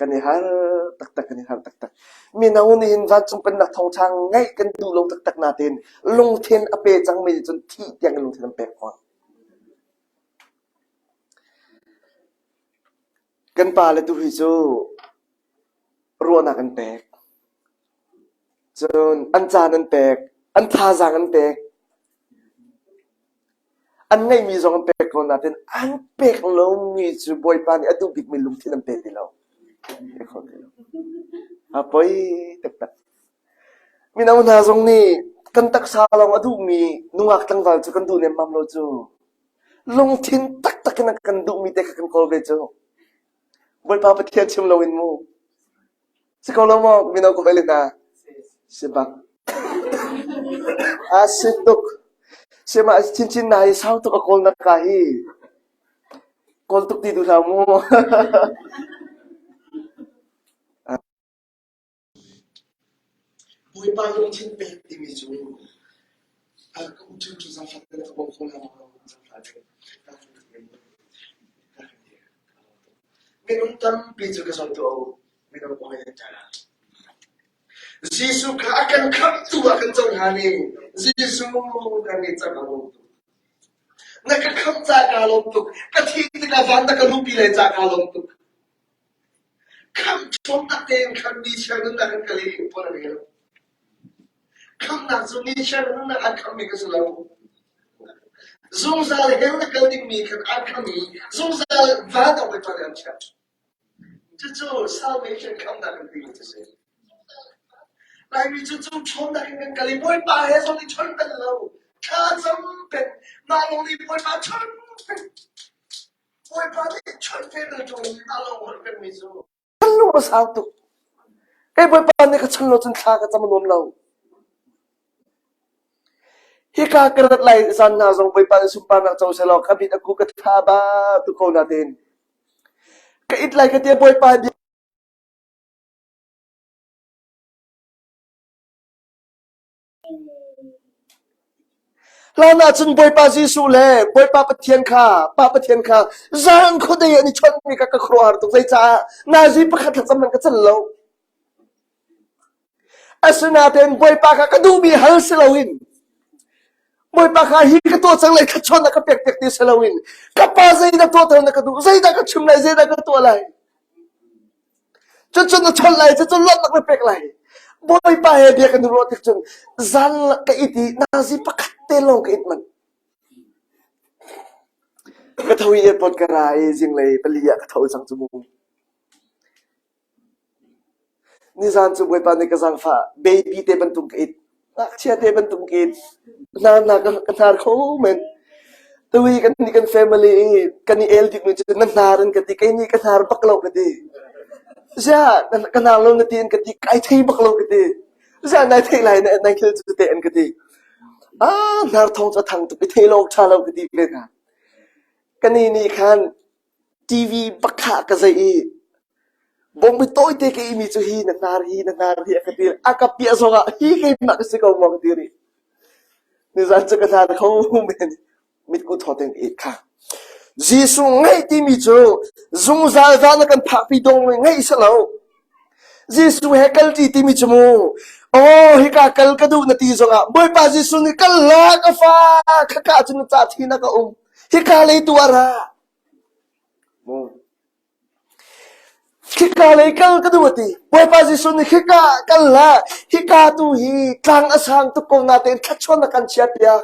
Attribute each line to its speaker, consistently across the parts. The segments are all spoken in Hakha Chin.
Speaker 1: Kan i har taktak, kan i har taktak. Mino nih hin vancung pennak thawngṭha ngaih kan duh lo taktak natein lungthin a pe cangmi nih cun thih tiang in lungthin an pek fawn. Kan pale tu hi cu ruahnak an pek. Cun an caan an pek, an thazaang an pek. An ngeihmi zong an pek ko nain an pek lomi cu Bawipa nih a duh bikmi lungthin an pe ti lo. Pe kho ti lo. A poi taktak. Mino hna zong nih kan taksa lawng a duhmi nungak tlangval cu kan duh nemmam lo cu. Lungthin taktak in a kan duhmi te kha kan kawl ve cu. Bawipa Pathian chim loin mu. Si ko lo maw mino ka hawile hna? Si bak. A si tuk. Sihmah chinchin na hi sau tuk a kawl nak ka hi. Kawl tuk ti duh hlah mu. Bawipa lungthin pek timi cu ka u cu zaangfah tein ka bawm kho lai maw? Zaangfah tein. Minung tampi cu ka zawn tuah u. Minung kong in Jesuh kha a kan khamhtu ah kan cohlan i Jesuh kan nih cang a bawmtu. Na ka khamh ca kaa lawm tuk. Ka thih tikah van na ka luhpi lai ca kaa lawm tuk. Khamh tein khan mi chia nunnak in ka leh i puan a rel. Khamhnak cu mi chia nunnak an khamhmi ka si lo. Zungzal hell na kal dingmi khan an khamh i zungzal van ah Bawipa nih an chiah. Cucu salvation khamhnak kan timi cu si. Laimi cu cu ṭhawnnak in kan kal i Bawipa he zong i chawnh bal lo. Thla cam peng. Mah lawng nih Bawipa chawnh peng. Bawipa nih chawnh ve bal ṭung i mah lawng holh pengmi cu. Kan lung a sau tuk. Kei Bawipa nih ka chawnh lo cun thla ka cam a nuam lo. Hika ka rat lai zan hna zong Bawipa nih sunparnak co seh law ka mit a ku ka tha ba tuk ko natein ka it lai ka ti Bawipa bia Hlan ahcun Bawipa Jesuh le Bawipa Pathian kha Pa Pathian kha zan khuadei an i chawnhmi kha ka khuaruahhar tuk. Zeicah nazi pakhat thlacam man ka cel lo. Asinain Bawipa kha ka duhmi hal si loin Bawipa kha hi ka tuah cang lai thluachuah na ka pek piak ti si loin ka pa zeidah tuahter na ka duh zeidah ka chim lai zeidah ka tuah lai cucun na chawnh lai cucun lawmhnak na pek lai Bawipa he bia kan i ruah tik cun zan ka it i nazi pakhat te lawng ka it manh ka tho i airport ka ra i zinglei pali ah ka tho cang cu mu Nizan cu Bawipa nih ka zaangfah baby te bantuk ka it. Ngakchia te bantuk ka it. Hnar hna ka hnar kho men. Tui kan nih kan family i kan i el bikmi cu na hnar in ka ti kei nih ka hnar bak lo ka ti. Ziah ka hnar lo na ti in ka ti kai thei bak lo ka ti. Ziah nai theih lai na nai thil cu te an ka ti. Ah hnar thawng cu a thang tuk i thei lo awk ṭha lo ka ti ve hna. Ka ni nih khan TV pakha ka zeih i bawngbi tawite ka imi cu hi na hnar hi na hnar hi a ka ti a ka piah zongah hi keimah ka si ko maw ka ti rih nizan cu ka hnar kho men mitku thaw tein ka it kha Jesuh ngeih timi cu zungzal van a kan phakpi dong ngeih si lo Jesuh he kal ṭi timi cu mu aw hika kal ka duh na ti zongah Bawipa Jesuh nih kal hlah ka fa khaka cun na ca thi na ka um hika lei tu ah ra Hika lei kal ka duh a ti. Bawipa Jesuh nih hika ah kal hlah. Hika tu hi tlang a sang tuk ko natein thluachuahnak kan chiahpiak.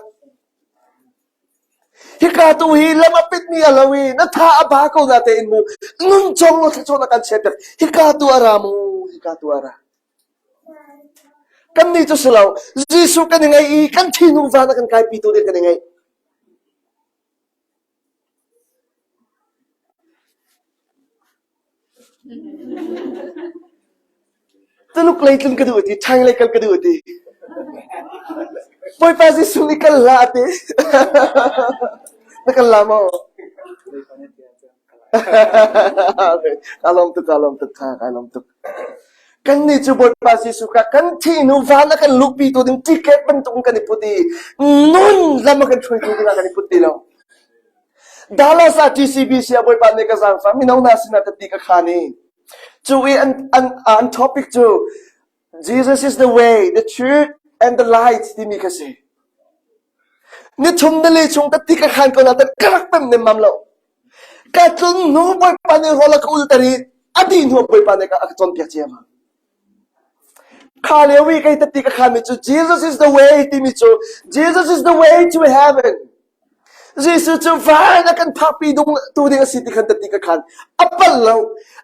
Speaker 1: Hika tu hi lam a pitmi a lo i na tha a ba ko natein mu nungcong law thluachuahnak kan chiahpiak. Hika tu a ra mu, hika tu a ra. Kannih cu si lo. Jesuh kan i ngaih i kan thinung van a kan kaipi tu ding kan i ngaih. Tuluk lei tlun ka duh ti, China lei kal ka duh ti. Bawipa Jesuh nih kal hlah a ti. Na kal la maw? Ka lawm tuk, ka lawm tuk, ka lawm tuk. Kannih cu Bawipa Jesuh kha kan thih hnu van a kan luhpi tu ding ticket bantuk in kan i put i nun lam a kan hruaitu dingah kan i put ti lo. Dallas ah TCBC ah Bawipa nih ka zaangfah mino hna sinah ka ti ka khan i. Cu i an, an, an topic cu Jesus is the way, the truth, and the light timi kha si. Nithum nili chung ka ti ka khan ko na ka rak pem nemmam lo. Ka tlun hnu Bawipa nih rawl a ka ulter i a dih hnu Bawipa nih a ka cawnpiak ciammam. Kha lio i kei tati ka khanmi cu Jesus is the way timi cu Jesus is the way to heaven. Jesuh cu van a kan phakpi dung tu ding a si ti khan tati ka khan a pal lo.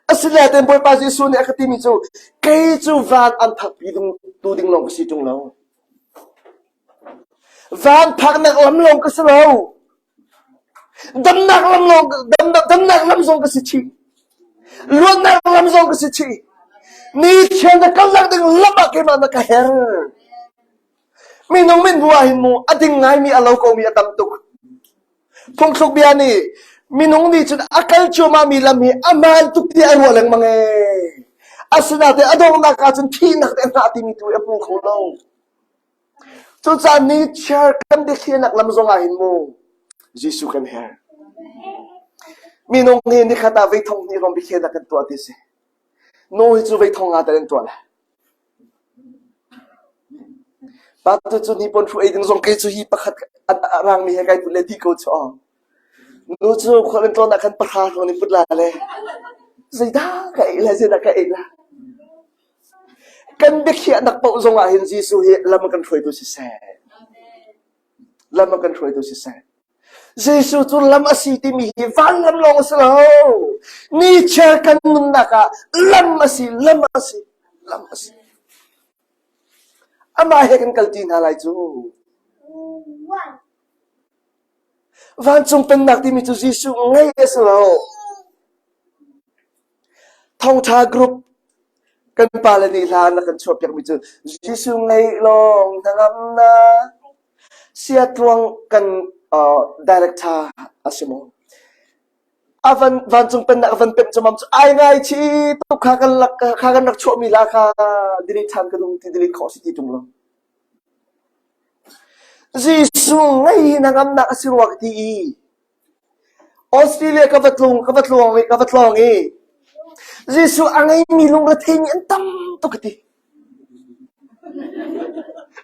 Speaker 1: Asinain Bawipa Jesuh nih a ka timi cu kei cu van an phakpi dung tu ding lawng ka si ṭung lo. Van phaknak lam lawng ka si lo. Damnak lam lawng damnak lam zong ka si chih. Luatnak lam zong ka si chih. Ni thian na kalnak ding lam ah keimah na ka her. Minung min bu ah hin mu a ding ngaimi a lo komi a tam tuk. Phungthluk bia nih minung nih cun a kal cuahmahmi lam hi a hmaan tuk tiah a ruah lengmang ee. Asinain a donghnak ah cun thihnak te a hngah timi tu hi a hmu kho lo. Cucaah nichiar kan biakhiahnak lam zong ah hin mu Jesuh kan herh. Minung nih nikhat ah voi thong hnih hrawng biakhiahnak kan tuah ti si. Nu hi cu voi thong nga tal an tuah lai. Pa tu cu hnipuan hru ei ding zong kei cu hi pakhat a rangmi he kai put le ti ko cu aw. Nu cu khual an tlawn ah khan pahra hrawng in put la le zeidah ka ei la zeidah ka ei la. Kan biakhiahnak paoh zong ah hin Jesuh hi lam a kan hruaitu siseh. Lam a kan hruaitu siseh. Jesuh cu lam a si timi hi vanlam lawng a si lo. Nichiar kan nunnak ah lam a si, lam a si, lam a si. Amah he kan kalti hna lai cu. Vancung pennak timi cu Jesuh ngei a si lo. Thawngṭha group kan pale nih hla an rak kan chuahpiakmi cu Jesuh ngeih lawng hnangamnak siatluang kan uh, director a si maw? A van vancung pennak a van pemh camam cu ai ngaichih tuk kha kan lak kha kan rak chuahmi hla kha delete ṭhan ka duh ti delete khawh si ti ṭung lo. Jesuh ngei hi hnangamnak a si rua ka ti i Australia ka va tlung ka va tluang i ka va tlawng i Jesuh a ngeimi lungretheimi an tam tuk ka ti.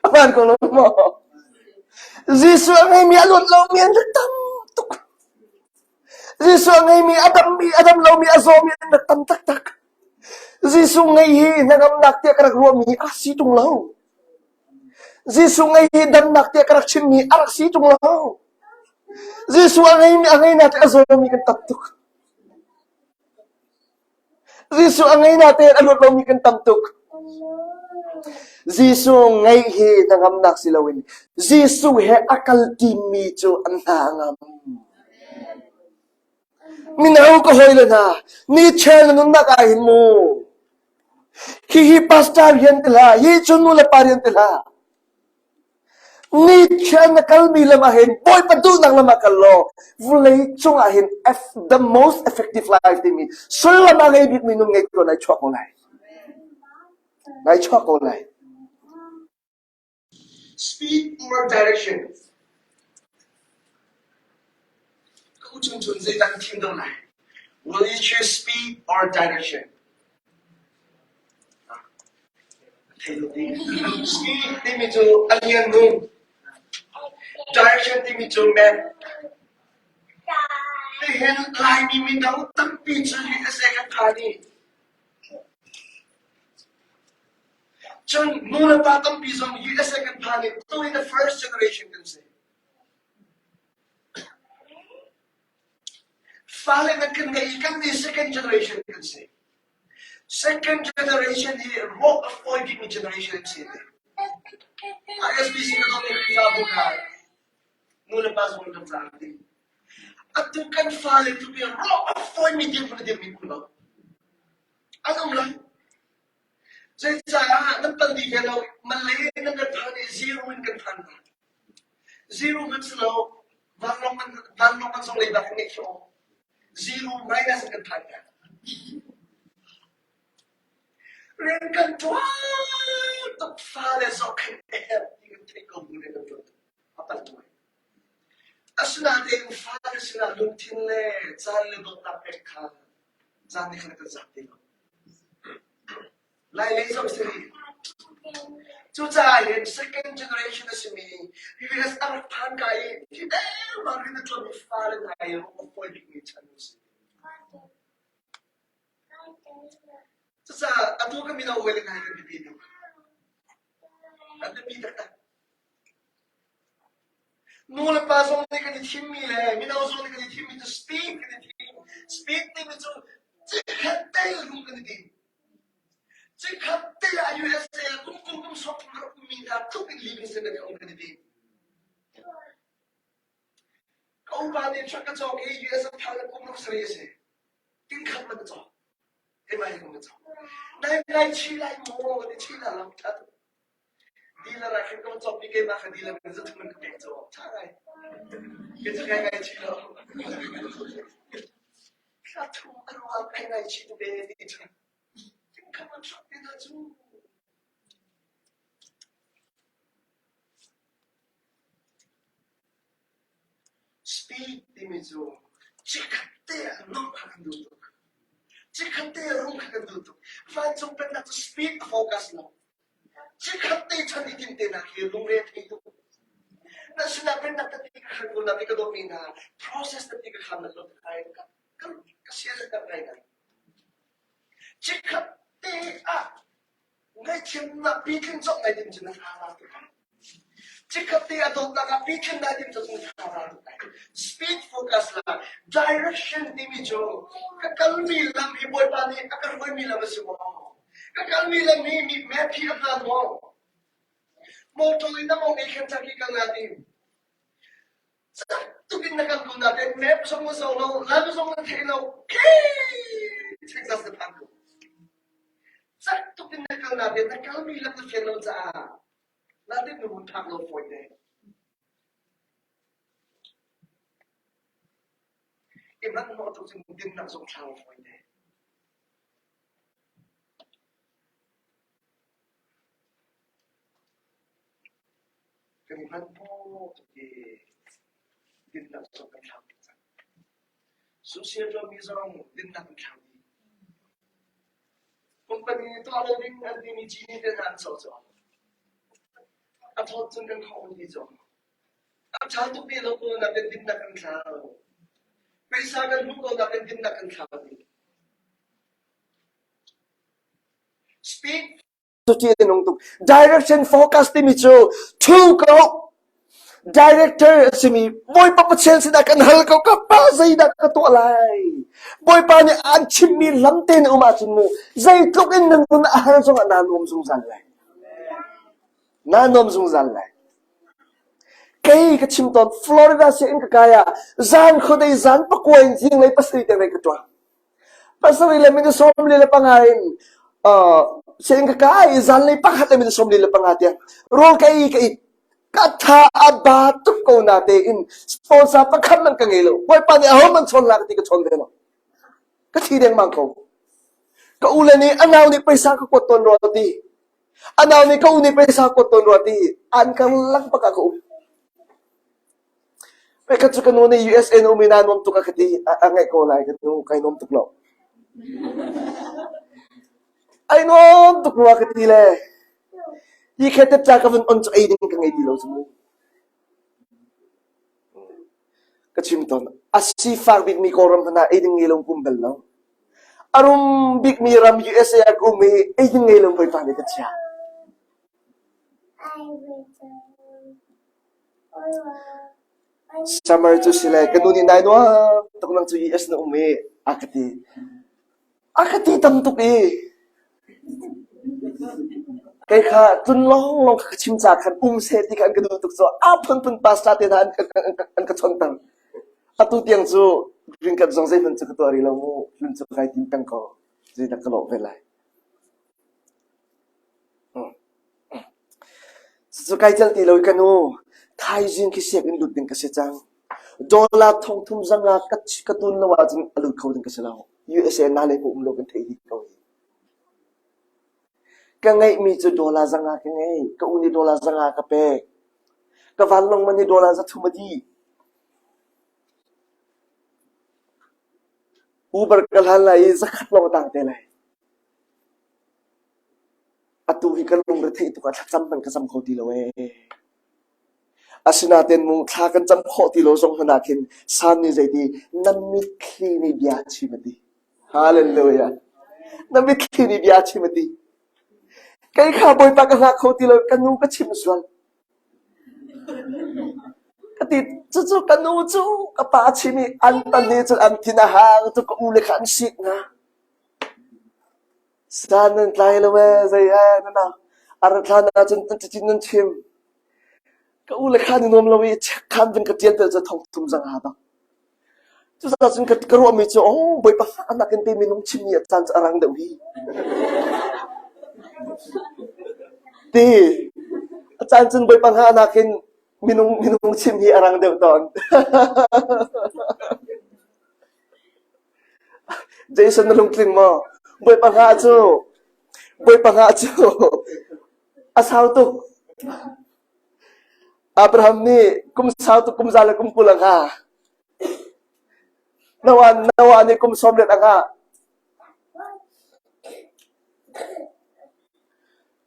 Speaker 1: A hmaan ko lo maw? Jesuh a ngeimi a luat lomi an rak tam tuk. Jesuh a ngeimi a dammi a dam lomi a zawmi an rak tam taktak. Jesuh ngei hi hnangamnak tiah ka rak ruahmi hi a si ṭung lo. Jesuh ngei hi damnak tiah ka rak chimmi a rak si ṭung lo. Jesuh a ngeimi a ngei te a zawmi kan tam tuk. Jesuh a ngei natein a luat lomi kan tam tuk. Jesuh ngeih hi hnangamnak si loin Jesuh he a kal ṭimi cu an hna a ngam. Mino ka hawile hna, ni chel na nunnak ah hin mu. Hihi pastor rian ti hlah, hi cu nu le pa rian ti hlah. Nichiah na kalmi lam ah hin Bawipa duhnak lam ah kal law vawlei cung ah hin the most effective life timi sullam a ngei bikmi nun ngei ko nai chuak ko lai. Nai chuak ko lai. Speed or direction? Ka u chung chun zeidah na thim deuh lai? Will you choose speed or direction? Speed timi cu a liannung. Direction timi cu map. Nihin Laimi mino tampi cu USA kan phan i cun nu le pa tampi zong USA kan phan i tu hi the first generation kan si. Fale nan kan ngeih i kan nih second generation kan si. Second generation hi rawk a fawi bikmi generation an si te. ISBC na dawtmi Khrihfabu hna nu le pa zong kan caah ti. Atu kan fale tu bi rawk a fawimi dirhmun a dirmi um lo. An um lo. Zeicah nan pal dih ve lo Malay nan kan phan i zero in kan phan hna. Zero hmanh si lo vanlawng man vanlawng man zong leiba kan ngeih khi aw. Zero minus in kan phan hna. Rian kan ṭuan tuk fale zohkhenh a herh ti kan theih ko bu rian kan ṭuan tuk. A pal tuk. Asinain fale sinah lungthin le caan le dawtnak pek kha caan nih khan a kan zak ti lo. Lailei zong si rih. Cucaah hin second generation a simi US a rak phan ka i hi dengmang rian a ṭuanmi fale hna hi a fawi bikmi chan an si. Cucaah atu ka mino hawi le hna hi kan biapi tuk. Kan biapi taktak. Nu le pa zong nih kan i thimmi le mino zong nih kan i thimmi cu speed kan i thim. Speed timi cu cikhat te rum kan i tim. Cikhat te ah USA ah kum kum kum sawm thum rak ummi hna tluk in living standard kan um kan i tim. Ka upa nih truck ka cawk i US a phak kum ruk sarih a si. Tingkhat man a cawk. Keimah hi kum ka cawk. Nai ngai chi lai maw ti chi na lam ṭha tuk. Dealer ah khin ka va cawkmi keimah kha dealer in zathum in ka pek cu ṭha ngai. Ka cu kai ngai chih lo. Thla thum a ruang kai ngai chih tu ve ti cu. Tingkhat man truck te hna cu. Speed timi cu chikkhat te ah nuamh kha kan duh tuk. Chikkhat te ah rum kha kan duh tuk. Vancung pennak cu speed a focus lo. Chikkhat te chan i timhte nak hi lungre a thei tuk. Na sinah pennak tete ka hal ko na ti ka dawtmi hna process tete ka kham na lo kai ka ka sian ka ngai ngai. Chikkhat te ah Ngaihthiamnak pitling cawk ngai ding cu na tha ral tuk lai. Chikkhat te a dawtnak ah pitling nai ding cu na tha ral tuk lai. Speed focus la direction timi cu ka kalmi lam hi Bawipa nih a ka hruaimi lam a si maw? Ka kalmi lam hi mi map hi a hmaan maw? Motor in na mong i khen cak hi kal naa tim. Cak tuk in na kal ko nain map zong na zoh lo, lam zong na thei lo, Texas na phan ko. Cak tuk in na kal nain na kalmi lam na fian lo caah natin na hun phak lo fawi te. I hmanhmawh tuk cun dinnak zong thlau fawi te. Kan i hmanhmawh tuk i dinnak zong kan thlau dih cang. Social ṭuanmi zong dinnak an thlau dih. Company nih tuah lo ding an timi cini te hna an sawh cu. A thawt cun kan khawh ti cu. A ṭha tuk ti lo ko nakin dinnak kan thlau. Phaisa kan hmuh ko nakin dinnak kan thlau dih. Speed
Speaker 2: Cuti a nung tuk. Direction focus timi cu thu ko. Director a simi Bawipa Pathian sinah kan hal ko ka pa zeidah ka tuah lai. Bawipa nih aan chimmi lam te na um ahcun mu zeitluk in nan nun a har zongah naa nuam zungzal lai. Naa nuam zungzal lai. Kei ka chim tawn Florida sianginn ka kai ah zan khuadei zan pakua in zinglei pasarih tiang ka ṭuan. Pasarih le minute 45 in sianginn ka kai i zanlei pakhat le minute 45 tiang rawl ka ei ka it. Ka tha a ba tuk ko na tein sponsor pakhat man ka ngei lo. Bawipa nih ahohmanh chawn hlah ka ti ka chawn ve lo. Ka thi dengmang ko. Ka u le nih a nau nih paisa ka kuat tawn rua ti. A nau nih ka u nih paisa kuat tawn rua ti. An karlak bak ah ka um. Pakhat cu ka nu nih USA na um i naa nuam tuk a ka ti. A ngaih ko lai ka nu, kai nuam tuk lo. Ai nuam tuk rua ka ti le hi khetep ca ka vun on cu ei ding ka ngei ti lo cu mu. Ka chim tawn. A sifak bikmi Kawlram hmanh ah ei ding ngei lo kum bal lo. A rum bikmi ram USA ah ka um i ei ding ngei lo Bawipa nih ka chia. Summer cu si le ka nu nih nai nuam tuk nang cu US na um i a ka ti. A ka ti tam tuk i kei kha tlun lawnglawng kha ka chim ca khan um seh ti kha an ka duh tuk cu a phunphun pastor te hna an ka, an ka chonter. Atu tiang cu green card zong zeihmanh cu ka tuah rih lo mu. Tlun cu kai tim peng ko. Zeidah ka lawh ve lai. Cucu kai celh ti lo i ka nu, thaizing khi sianginn lut ding ka si cang. Dollar thongthum zanga ka, ka tun lo ahcun a lut kho ding ka si lo. USA na le um lo kan theih dih ko hi. Ka ngeihmi cu dollar zanga ka ngei. Ka u nih dollar zanga ka pek. Ka vanlawng man hi dollar 300 a dih. Uber ka hlan lai i zakhat lawng a tang te lai.
Speaker 1: Atu hi ka lungre theih tuk ah thlacam hmanh ka cam kho ti lo ee. Asinain mu thla kan cam khawh ti lo zong hmanh ah khin Salm nih zeiti na mitthli nih bia chim a ti. Hallelujah. Na mitthli nih bia chim a ti. Kei kha Bawipa ka hngak kho ti lo, ka nu ka chimh sual. Ka ti cucu ka nu cu ka pa chim i an tan hi cun an thin a hang cu ka u le kha an sik hna. San nan tlai lo ee, zei ee nan ah a rat hlan ahcun nan cacin nan chim. Ka u le kha ni nuam lo i check khan vun ka ṭial tel cu thong thum zang ha bang. Cucaah cun ka, ka ruahmi cu oh Bawipa fahnak in te minung chimmi a caan cu a rang deuh hi. Ti a caan cun Bawipa hngahnak in minung minung chim hi a rang deuh tawn. Jason na lungtling maw? Bawipa hngah cu Bawipa hngah cu a sau tuk. Abraham nih kum sau tuk kum za le kum 20 a hngah. Noah, Noah nih kum sawm let a hngah.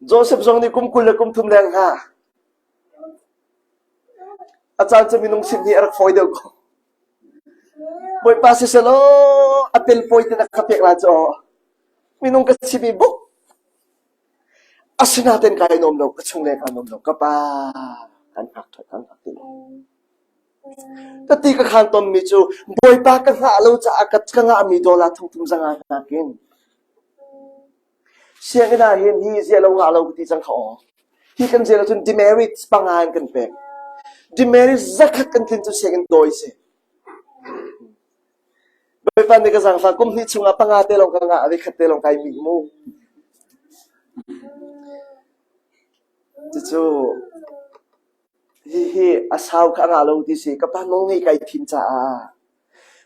Speaker 1: Joseph zong nih kum 20 le kum thum leng hngah. A caan cu minung sin hi a rak fawi deuh ko. Bawipa siseh law a pelpawi te na ka pek lai cu aw. Minung ka si mi buk. Asinain kai nuam lo, ka chung le kaa nuam lo. Ka pa kan hngak ṭhan, kan hngak ti lo. Ka ti ka khaan tonmi cu Bawipa ka hngah lo caah ka, ka ngahmi dollar thongthum zanga nakin Sianginn ah hin hi ziah lo ngah lo ka ti cang kha aw. Hi kan ziah lo cun demerits panga in kan pek. Demerits zakhat kan tlin cu sianginn dawi si. Bawipa nih ka zaangfah kum hnih chungah panga te lawng ka ngah, khat te lawng kai mih mu. Cucu hihi a sau kha a ngah lo ti si. Ka pa nawl ngei kai thim caah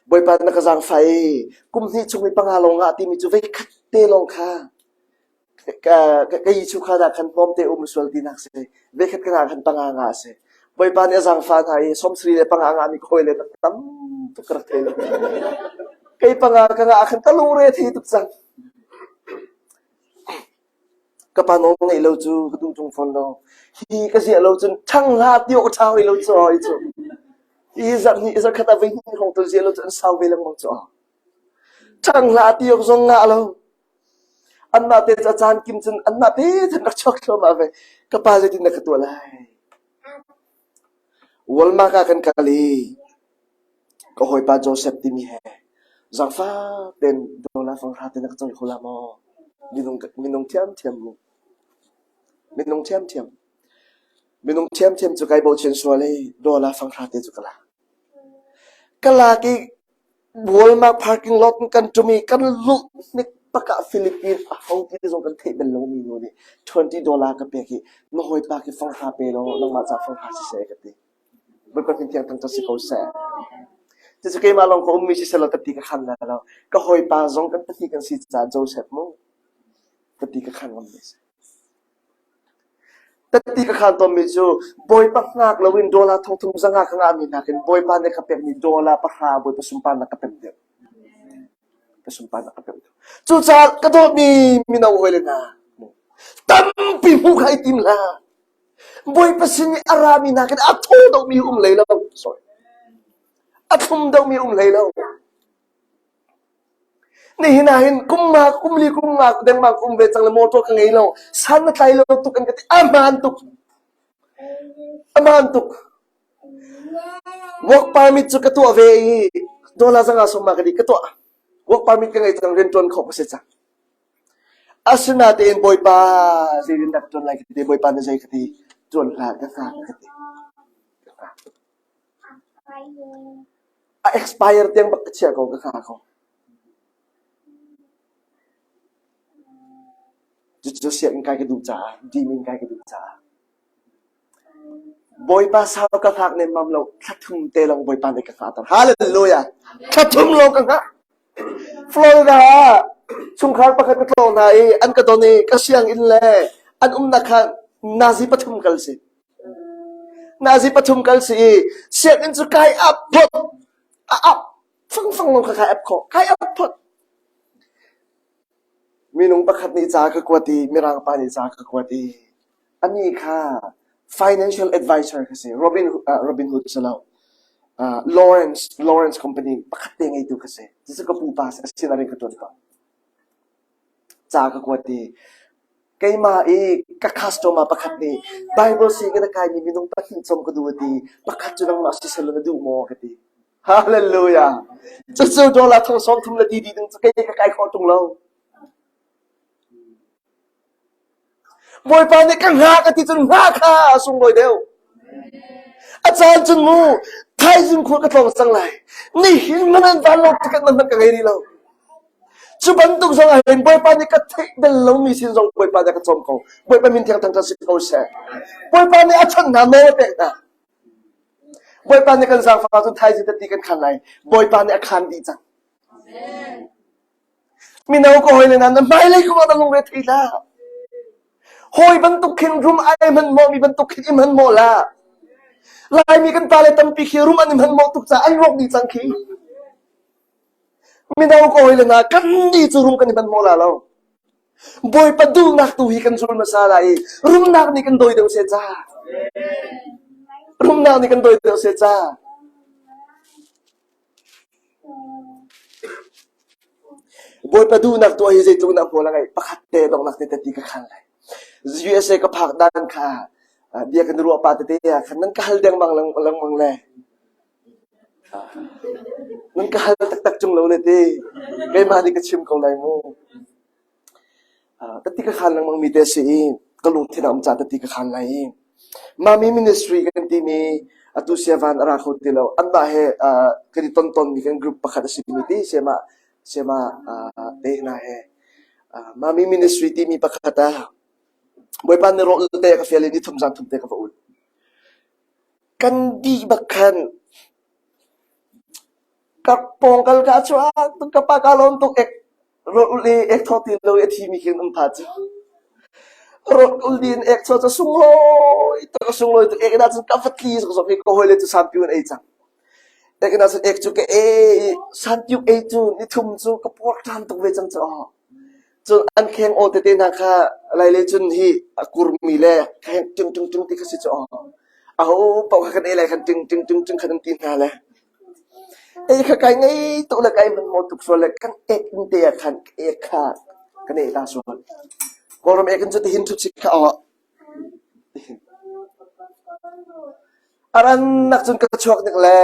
Speaker 1: Bawipa na ka zaangfah i kum hnih chung i panga lawng ngah timi cu voikhat te lawng kha ka ka yi chu kha dah khan hnawmte um sual tinak si. Voikhat ka ngah khan panga ngah a si. Bawipa nih a zaangfah hna i 73 le panga ngah mi ka hawile tam tuk ka rak thei lo. Kei panga ka ngah ah khan ka lungre a thei tuk cang. Ka pa nawl ngeih lo cu ka duh ṭung fawn lo. Hi ka ziah lo cun ṭhang hlah ti awk a ṭha oi lo cu oi cu. Hi zarh hnih zarh khat ah voi hnih hrawng tu ziah lo cu an sau ve lengmang cu. Ṭhang hlah ti awk zong ngah lo. Anmah te cu a caan kim cun anmah te than rak chuak thluahmah ve. Ka pa zeitin dah ka tuah lai? Walmart ah kan kal i ka hawipa Joseph timi he zaangfah tein dollar fanghra te na ka cawi kho la maw? Minung minung thiamthiam mu. Minung thiamthiam. Minung thiamthiam cu kai bochan sual i dollar fanghra te cu ka lak. Ka lak i Walmart parking lot in kan ṭum i kan luh hnik bak ah Philippine aho ti zong kan theih bal lomi nu nih $20 ka pek i na hawipa khi fanghra pe law nangmah ca fanghra siseh ka ti. Bawipa min thiang thangṭhat si ko seh. Cucu keimah lawng ka ummi siseh law ka ti ka khan lai lo. Ka hawipa zong kan pahnih kan si caah Joseph mu ka ti ka khan ngammi a si. Tatti ka khaan tawnmi cu Bawipa hngak loin dollar thongthum zanga ka ngahmi nakin Bawipa nih ka pekmi dollar pahra Bawipa sunparnak ka pek deuh. Ka sunparnak ka pek deuh. Cucaah ka dawtmi mino hawile hna, tampi hmuh kha i tim hlah. Bawipa sin i a rami nakin a thaw deuhmi um hlei lo. Sorry. A thlum deuhmi um hlei lo. Nihin ah hin kum nga, kum li, kum nga dengmang ka um ve cang le motor ka ngei lo. San na tlai lo tuk an ka ti. A hmaan tuk. A hmaan tuk. Work permit cu ka tuah ve i dollar zanga sawm ka di ka tuah. Work permit ka ngei cang rianṭuan khawh ka si cang. Asinain Bawipa zeitin dah ka ṭuan lai ka ti. Bawipa na zei ka ti. Ṭuan hlah ka hngak ka ti. Ka hngak. A expire tiang bak ka chiah ko ka hngak ko. Cucu sianginn kai ka duh caah, dim in kai ka duh caah. Bawipa sau ka hngak nemmam lo, thla thum te lawng Bawipa nih ka hngahter. Hallelujah! Thla thum lawng ka hngah. Florida ah chungkhar pakhat ka tlawng hna i an ka don i ka sianginn le an umnak kha nazi pathum kal si. Nazi pathum kal si i sianginn cu kai ap phot. A ap fangfang lawng kha kai ap khawh. Kai ap phot. Minung pakhat nih ca ka kuat i Mirang pa nih ca ka kuat i anih kha financial advisor ka si. Robin uh, Robin Hood si lo. Uh, Lawrence Lawrence company pakhat te ngeitu ka si. Cucu ka pupa a si a rian ka ṭuan ko. Ca ka kuat i keimah i ka customer pakhat nih Bible sianginn a kaimi minung pahnih cawm ka duh a ti. Pakhat cu nangmah si selaw na duh maw ka ti. Hallelujah! Cucu dollar thong sawm thum le ti dih ding cu kei ka kai khawh ṭung lo. Bawipa nih ka hngak a ti cun hngak kha a sunglawi deuh. A caan cun mu thaizing khua ka tlawng cang lai. Nihin man an van lo ticket man hmanh ka ngei rih lo. Cu bantuk zong ah hin Bawipa nih ka theih bel lomi sin zong Bawipa nih a ka cawm ko. Bawipa min thiang thangṭhat si ko seh. Bawipa nih a chawnh hna nawl a pek hna. Bawipa nih kan zaangfah cun thaizing tati kan khan lai. Bawipa nih a khan dih cang. Mino ka hawile hna, na hmailei kong ah na lungre thei hlah. Hawi bantuk khin rum ai hman maw, mi bantuk khin i hman maw la. Laimi kan pale tampi khi rum an i hman maw tuk caah an rawk dih cang khi. Mino ka hawile hna, kan nih cu rum kan i hman maw la lo. Bawipa duhnak tu hi kan zul hmasa lai i rumnak nih kan dawi deuh seh ca. Rumnak nih kan dawi deuh seh ca. Bawipa duhnak tuah hi zeitluk in a hmual a ngeih pakhat te donghnak te ti ka khal lai. USA ka phak dan kha bia kan ruah pa tete ah khan nan ka hal dengmang lengmang le nan ka hal taktak ṭung lo le ti keimah nih ka chim ko lai mu. Tati ka khaan lengmangmi te a si i ka lungthin a um caah tati ka khaan lai i Mami Ministry kan timi atu Siavan a ra kho ti lo. Anmah he kan i ton tawnmi kan group pakhat a simi ti Siama Siama te hna he Mami Ministry timi pakhat ah Bawipa nih rawl te a ka fial i ni thum zan thum te ka va ul. Kan dih bak khan ka pawngkal ka chuak ka pa ka lawm tuk ek Rawl i ek thaw ti lo i a thimi khi an um pha cu. Rawl in ek chaw cu sunglawi tuk a sunglawi tuk ek in ahcun ka va tli zokzok i ka hawile cu sanpiu an ei cang. Ek in ahcun ek cu ka ei i sanpiu ei cu nithum cu ka puak ṭhan tuk ve cang cu. Cun an kheng aw tete hna kha lai le cun hi a kurmi le kheng ṭing ṭing ṭing ti kha si cu aw. Aho paoh kha kan ei lai khan ṭing ṭing ṭing ṭing khan an ti hna le. Ei kha kai ngei tuk le kai hmanhmawh tuk sual le kan ek in te ah khan ek kha kan eh ta sual. Kawlram ek in cu tihin ṭhut sik kha aw. Tihin. A rannak cun ka chuak nik le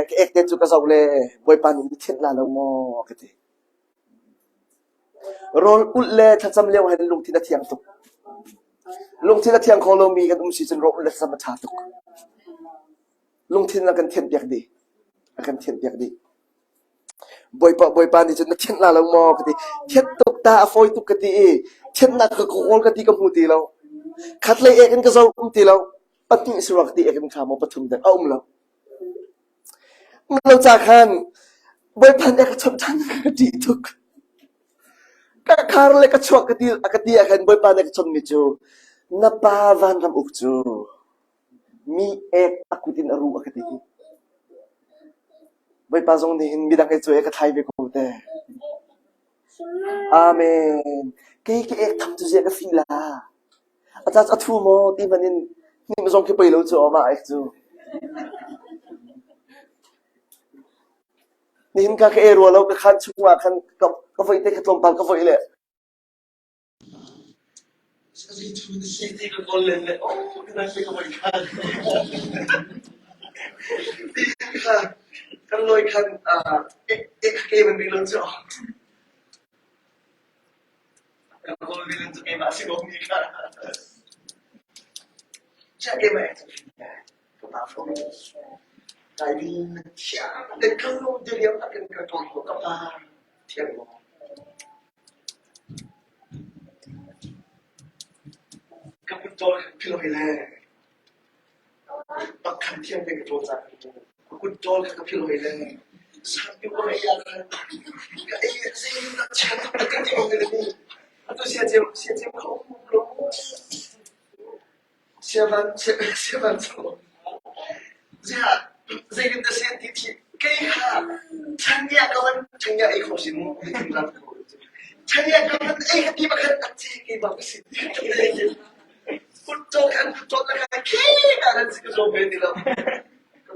Speaker 1: ka ek te cu ka zoh le Bawipa nih na thianh la lo maw ka ti. Rawl ulh le thlacam lio hin lungthin a thiang tuk. Lungthin a thiang kho lomi kan um si cun rawl ulh le thlacam a ṭha tuk. Lungthin a kan thianhpiak dih. A kan thianhpiak dih. Bawipa Bawipa nih cun na thianh la lo maw ka ti. Thianh tuk ta a fawi tuk ka ti i thianhnak ka kawl ka ti ka hmu ti lo. Khatlei ek in ka zoh um ti lo. Pahnih si rua ka ti ek in kha maw pathum dek a um lo. Um lo ca khan Bawipa nih a ka chawnh ṭhan ka ṭih tuk. Ka khar le ka chuak ka ti a ka ti ah khan Bawipa nih a ka chawnhmi cu na pa vanram uk cu Mi ek a kut in a ruh a ka ti. Bawipa zong nih hin midang he cu e ka thlai ve ko te. Amen. Kei ka ek tham cu ziah ka fih la. A ca cu a thu maw ti hmanh in hnim zong khi pei lo cu aw mah ek cu. Nihin ka ka e rua lo ka khan chung ah khan ka ka voih te kha tlawmpal ka voih le Kan lawi khan Ka kutṭawl kha ka philh hoi le pakkhan thiang tein ka ṭawl cang. Ka kutṭawl kha ka philh hoi le sanpi ka ei ah khan ka ei ah zeitindah chia tuk ka ti ko le ni. Atu siacem siacem kha um lo. Siavan siavan cu ziah zeitindah si an ti thi kei kha changia ka van changia ei kho si mu. Chania ka van ei ka ti bakhan a ce keimah ka si. Kutcaw khan kutcaw na kha khi ka nan si ka zawm ve ti lo.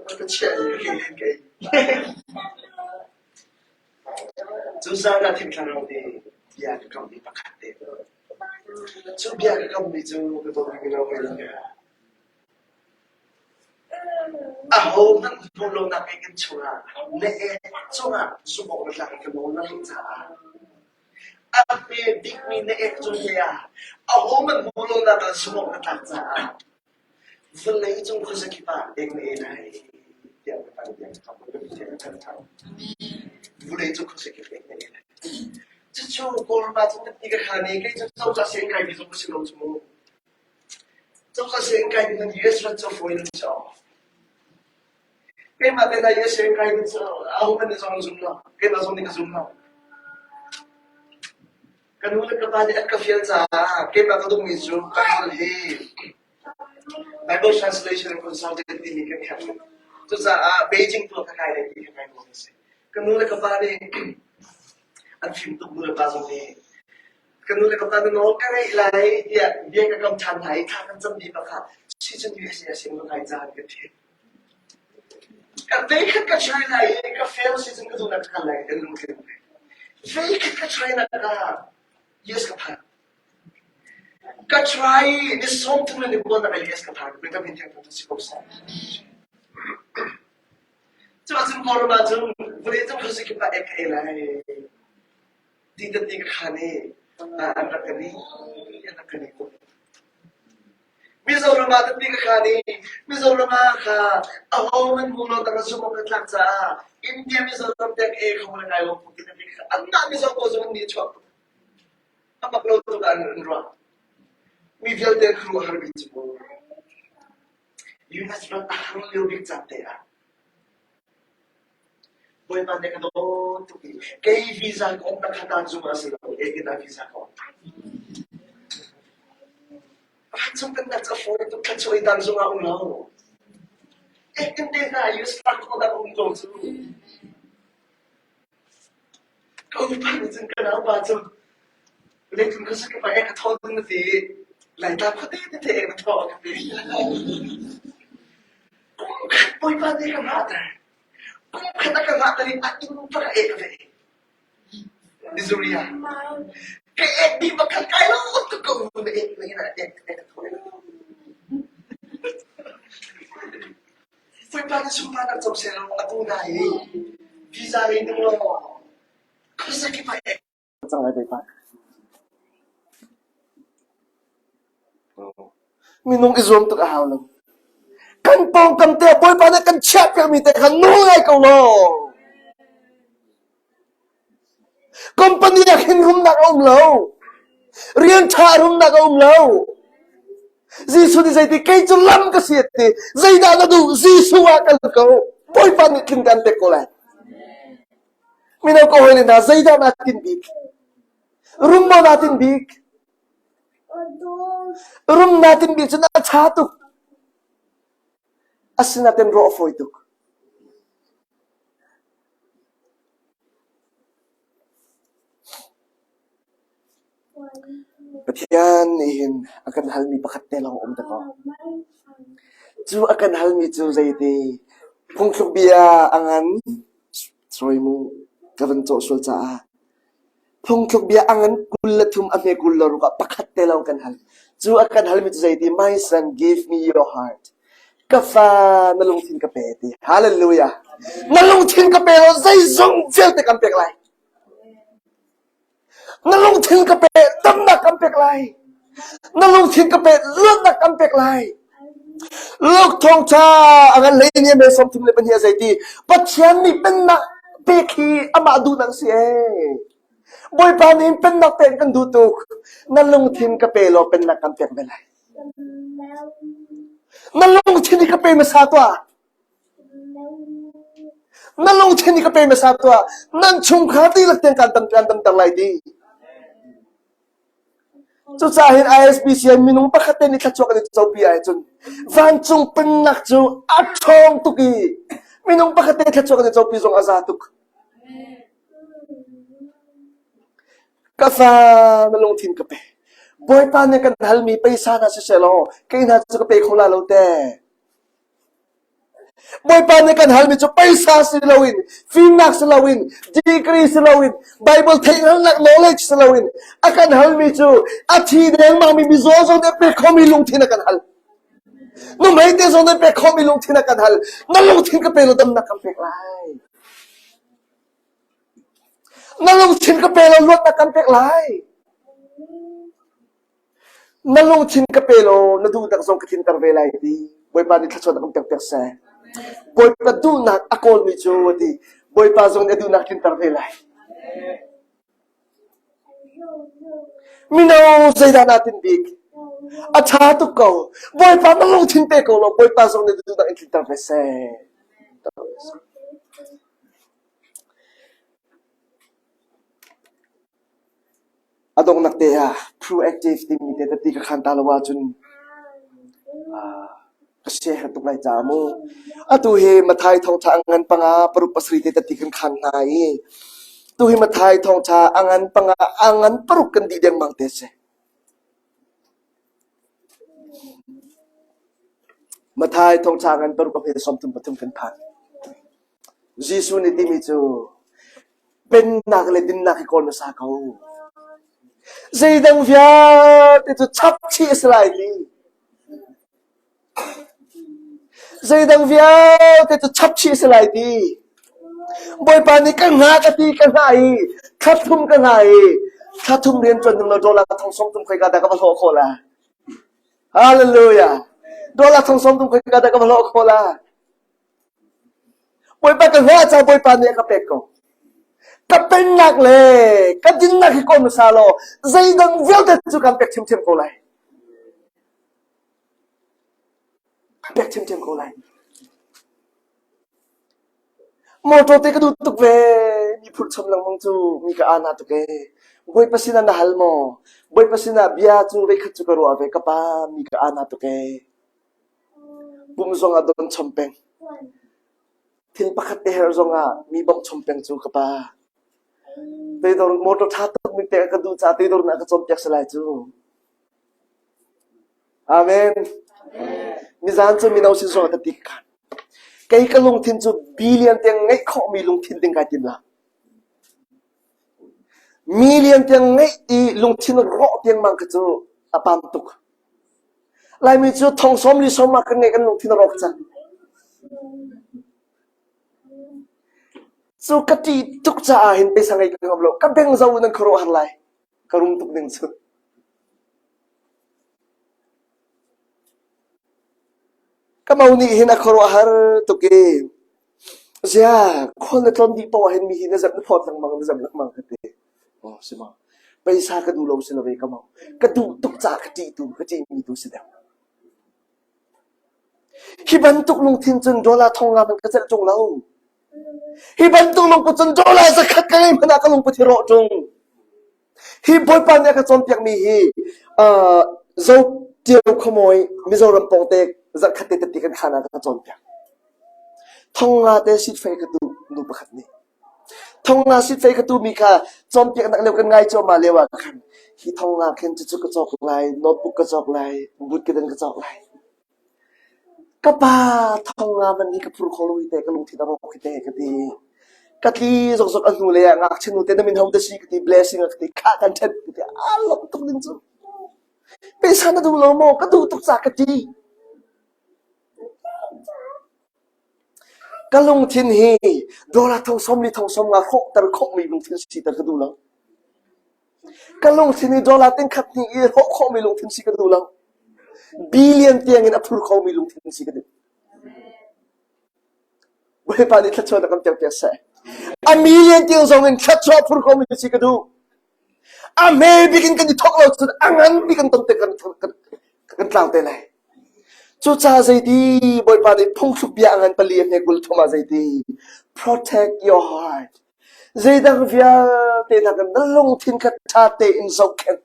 Speaker 1: Ka ka chiah i ka ke len ka ei. Cu zan ah Thiang Thlarau nih bia ka kammi pakhat te. Cu bia ka kammi cu ka dawtmi mino hawi le Ahohmanh hmuh lonak i kan chungah na ek cungah zumh awk na tlak i ka nawl na ngeih caah a hme bikmi na ek cung te ah ahohmanh hmuh lonak ah zumh awk na tlak caah vawlei cung khuazakip ah ek na ei lai tiah ka pa nih a ka ṭhan. Vawlei cung khuazakip ek na ei lai. Cucu Kawlram ah cun ka ti ka khan i kei cu cozah sianginn kaimi zong ka si lo cu mu. Cozah sianginn kai ding US rat cu a fawi lo cu. Keimah te na US sianginn kai ding cu ahohmanh nih zong an zum lo. Keimah zong nih ka zum lo. Ka nu le ka pa nih an ka fial caah keimah ka duhmi cu Bible hi Bible Translation and Consultant timi kan herh. Cucaah Beijing tu ah ka kai lai ti ka kai nuam a si. Ka nu le ka pa nih an fim tuk nu le pa zong nih Ka nu le ka pa na nawl ka ngaih lai tiah bia ka kam ṭhan hna i thla kan cam dih bak ah sicun USA sin ka kai caan ka thi. Ka veikhat ka try lai i ka fail sicun ka duhnak ka kal lai kan lungthin. Veikhat ka try nak ah US ka phan. Ka try ni 30 le ni kua nak ah US ka phan. Ka min thiang thang si ko seh. Cu ahcun Kawlram ahcun vawlei cung khuazakip ah ek ka ei lai. Ti tete ka khan i an rak ka ni, an rak ka ni tuk. Mizoram ah tete ka khan i Mizoram ah kha aho man hmu lo tak zumh awk ka tlak caah India Mizoram tek e kho le kai lo ti tete ka anmah Mizo pawl zong an ni a chuak tuk. A mak lo tuk ah an ruah. Mi vialte an khuaruahhar mi cu mu. US ram a har lio bik caan te ah Bawipa nih a ka dawt tuk i kei visa ka um tak kha zung ah si lo ekinn ah visa ka um. Vancung pennak cu a fawi tuk thluachuah i dang zung ah um lo. Ekinn te hna US tlak khawh dah um ko cu. Ka upa nih cun ka naupa cu leitlung kha ka pa ek a thaw ding na ti i Laitlang khuate tete ek na thaw a ka ti. Kum khat Bawipa nih ka hngahter. Kum khat a ka hngahter i a inn pa ka ek ve. Missouri ah. Ka ek dih bakal kai lo tuk ko na ek na ina ek ek a thaw. Bawipa na sunparnak co seh law atu na hi visa ngei ning law khuazakip ah ek cang lai Bawipa. Minung i zuam tuk a hau lo. Kan pawngkam te Bawipa nih kan chiahpiakmi te kha nawl ngai ko law. Company ah khin rumnak a um lo. Rian ṭha rumnak a um lo. Jesuh nih zeiti kei cu lam ka si a ti. Zeidah na duh? Jesuh ah kal ko. Bawipa nih tling kan pek ko lai. Mino ka hawile hna zeidah naa tinh bik? Rum maw naa tinh bik? Rum naa tinh bik cun a ṭha tuk. Asinain rawh a fawi tuk. Pathian nih hin a kan halmi pakhat te lawng a um dakaw. Cu a kan halmi cu zeiti phungthluk bia a ngan sorry mu ka van cawh sual caah phungthluk bia a ngan 23 a hme 26 ah pakhat te lawng kan hal. Cu a kan halmi cu zeiti my son give me your heart. Ka fa na lungthin ka pe ti. Hallelujah. Na lungthin ka pe law zeizong vialte kan pek lai. Na lungthin ka pe, damnak kan pek lai. Na lungthin ka pe, luatnak kan pek lai. Luke thawngṭha a ngan hlei ni me 32 a zei ti Pathian nih pennak pek hi amah duhnak si ee. Bawipa nih pennak pek kan duh tuk. Na lungthin ka pe law pennak kan pek ve lai. Na lungthin hi ka pe hmasa tuah. Na lungthin hi ka pe hmasa tuah. Nan chungkhar dihlak tiang kan dam kan damter lai ti. Cucaah hin ISBC ah minung pakhat te nih thluachuah kan i copi ahcun vancung pennak cu a ṭhawng tuk i minung pakhat te thluachuah kan i copi zong a za tuk. Ka fa na lungthin ka pe. Bawipa nih kan halmi paisa hna siseh law kei hna cu ka pe kho la lo te. Bawipa nih kan halmi cu paisa si loin, fimnak si loin, degree si loin, Bible theihhngalhnak knowledge si loin, a kan halmi cu a thi dengmangmi mizaw zong nih a pek khomi lungthin a kan hal. Nuhmei te zong nih pek khomi lungthin a kan hal. Na lungthin ka pe law damnak kan pek lai. Na lungthin ka pe law luatnak kan pek lai. Na lungthin ka pe law na duhnak zong ka tlinter ve lai ti Bawipa nih thluachuah kan pek piak seh. Bawipa duhnak a kawlmi cu a ti. Bawipa zong nih a duhnak tlinter ve lai. Mino zeidah naa tinh bik? A ṭha tuk ko. Bawipa na lungthin pe ko law Bawipa zong nih na duhnak in tlinter ve seh. A donghnak te ah proactive timi te tati ka khan ta lo ahcun ka share tuk lai caah mu. Atu hi Mathai thawngṭha a ngan panga paruk pasarih te tati kan khan hna i tu hi Mathai thawngṭha a ngan panga a ngan paruk kan dih dengmang te a si. Mathai thawngṭha a ngan paruk a hme 33 kan phan. Jesuh nih timi cu pennak le dinnak hi kawl hmasa ko. Zeidang vialte cu chap chih a si lai ti. Zeidang vialte cu chap chih a si lai ti. Bawipa nih ka hna ka ti ka hna i thla thum ka hna i thla thum rian ṭuan ding lo dollar thong sawm tum khoika dah ka va hlawh khawh la. Hallelujah. Dollar thong sawm tum khoika dah ka va hlawh khawh la. Bawipa ka hngah caah Bawipa nih a ka pek ko. Ka pennak le ka dinnak hi kawl hmasa law zeidang vialte cu kan pek ṭhiamṭhiam ko lai. Kan pek ṭhiamṭhiam ko lai. Motor te ka duh tuk ve. Mi phurh chom lengmang cu mi ka ana tuk ee. Bawipa sinah na hal maw? Bawipa sinah bia cu voikhat cu ka ruah ve. Ka pa mi ka ana tuk ee. Pum zongah don chom peng. Thil pakhat te herh zongah mi bawmh chom peng cu ka pa. Teidor motor ṭha tuk mi pek a ka duh caah teidor nih a ka cawnpiak si lai cu. Amen. Nizan cu mino sin zongah ka ti ka khan. Kei ka lungthin cu billion tiang ngeih khawhmi lungthin ding kai tim la. Million tiang ngeih i lungthin rawh tiang mang kha cu a pam tuk. Laimi cu thong sawm li sawm ah kan ngeih kan lungthin a rawk cang. Cu ka ṭih tuk caah hin pesa ngei ka ngam lo. Ka beng zo nan khuaruahhar lai. Ka rum tuk ding cu. Ka mo nih hin a khuaruahhar tuk i zia khual na tlawn dih paoh ah hin mi hi na zem na phawt lengmang na zem lengmang ka ti. Oh, si maw. Paisa ka duh lo si lo ve ka mau. Ka duh tuk caah ka ṭih tu, ka ṭihmi tu si deuh. Hi bantuk lungthin cun dollar thong nga hmanh ka celh ṭung lo. Hi bantuk lungput cun dollar zakhat ka ngei hmanh ah ka lungput hi rawh ṭung. Hi Bawipa nih a ka cawnpiakmi hi uh, Zo Tio Khuamawi Mizoram pawngte zarhkhat te tete kan khan ah ka cawnpiak. Thong nga te sitfei ka tu nu pakhat nih. Thong nga sitfei ka tumi kha cawnpiaknak lio kan ngai cuahmah lio ah khan hi thong nga khin cucu ka cawk lai, notebook ka cawk lai, boot kedan ka cawk lai. Ka pa thong nga man hi ka phur kho lo hi te ka lungthin a rawk hi te ka ti. Ka tli zokzok a hnu lei ah ngakchia nu te na min ho te si ka ti blessing a ka ti khah kan ṭhen ka ti aa lawm tuk ding cu. Pesa na duh lo maw? Ka duh tuk ca ka ti. Ka lungthin hi dollar thong sawm li thong sawm nga hrawhter khawhmi lungthin siter ka duh lo. Ka lungthin hi dollar tingkhat hnih i hrawh khawhmi lungthin si ka duh lo. Billion tiang in a phur khomi lungthin si ka duh. Bawipa nih thluachuah na kan pek seh. A million tiang zong in thluachuah phur khomi si ka duh. A hme bik in kan i thawk lo cun a ngan bik kan ton te kan, kan, kan tlau te lai. Cucaah zeiti Bawipa nih phungthluk bia a ngan pali a hme 23 ah zeiti protect your heart zeidang vialte nakin na lungthin kha ṭha tein zohkhenh.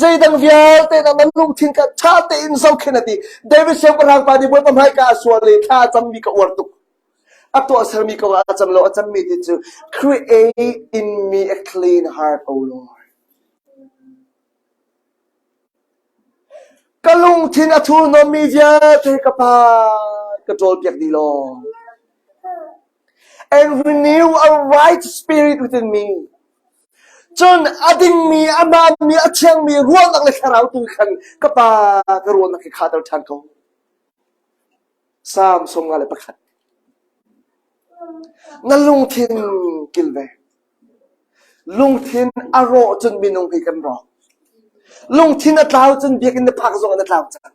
Speaker 1: Zeidang vialte nak na lungthin kha ṭha tein zohkhenh a ti. David siangpahrang pa nih Bawipa hmaika a sual i thla a cammi ka uar tuk.
Speaker 2: A tuahsermi kong ah a cam lo, a cammi ti cu create in me a clean heart, O Lord. Ka lungthin a thurhnawmmi vialte ka Pa ka ṭawlpiak dih law. And renew a right spirit within me. Cun a dingmi, a hmaanmi, a thiangmi ruahnak le thlarau tu khan ka Pa ka ruahnak hi khahter ṭhan ko. Salm 51. Na lungthin kilve. Lungthin a rawh cun minung hi kan rawk. Lungthin a tlau cun biakinn na phak zong ah na tlau cang.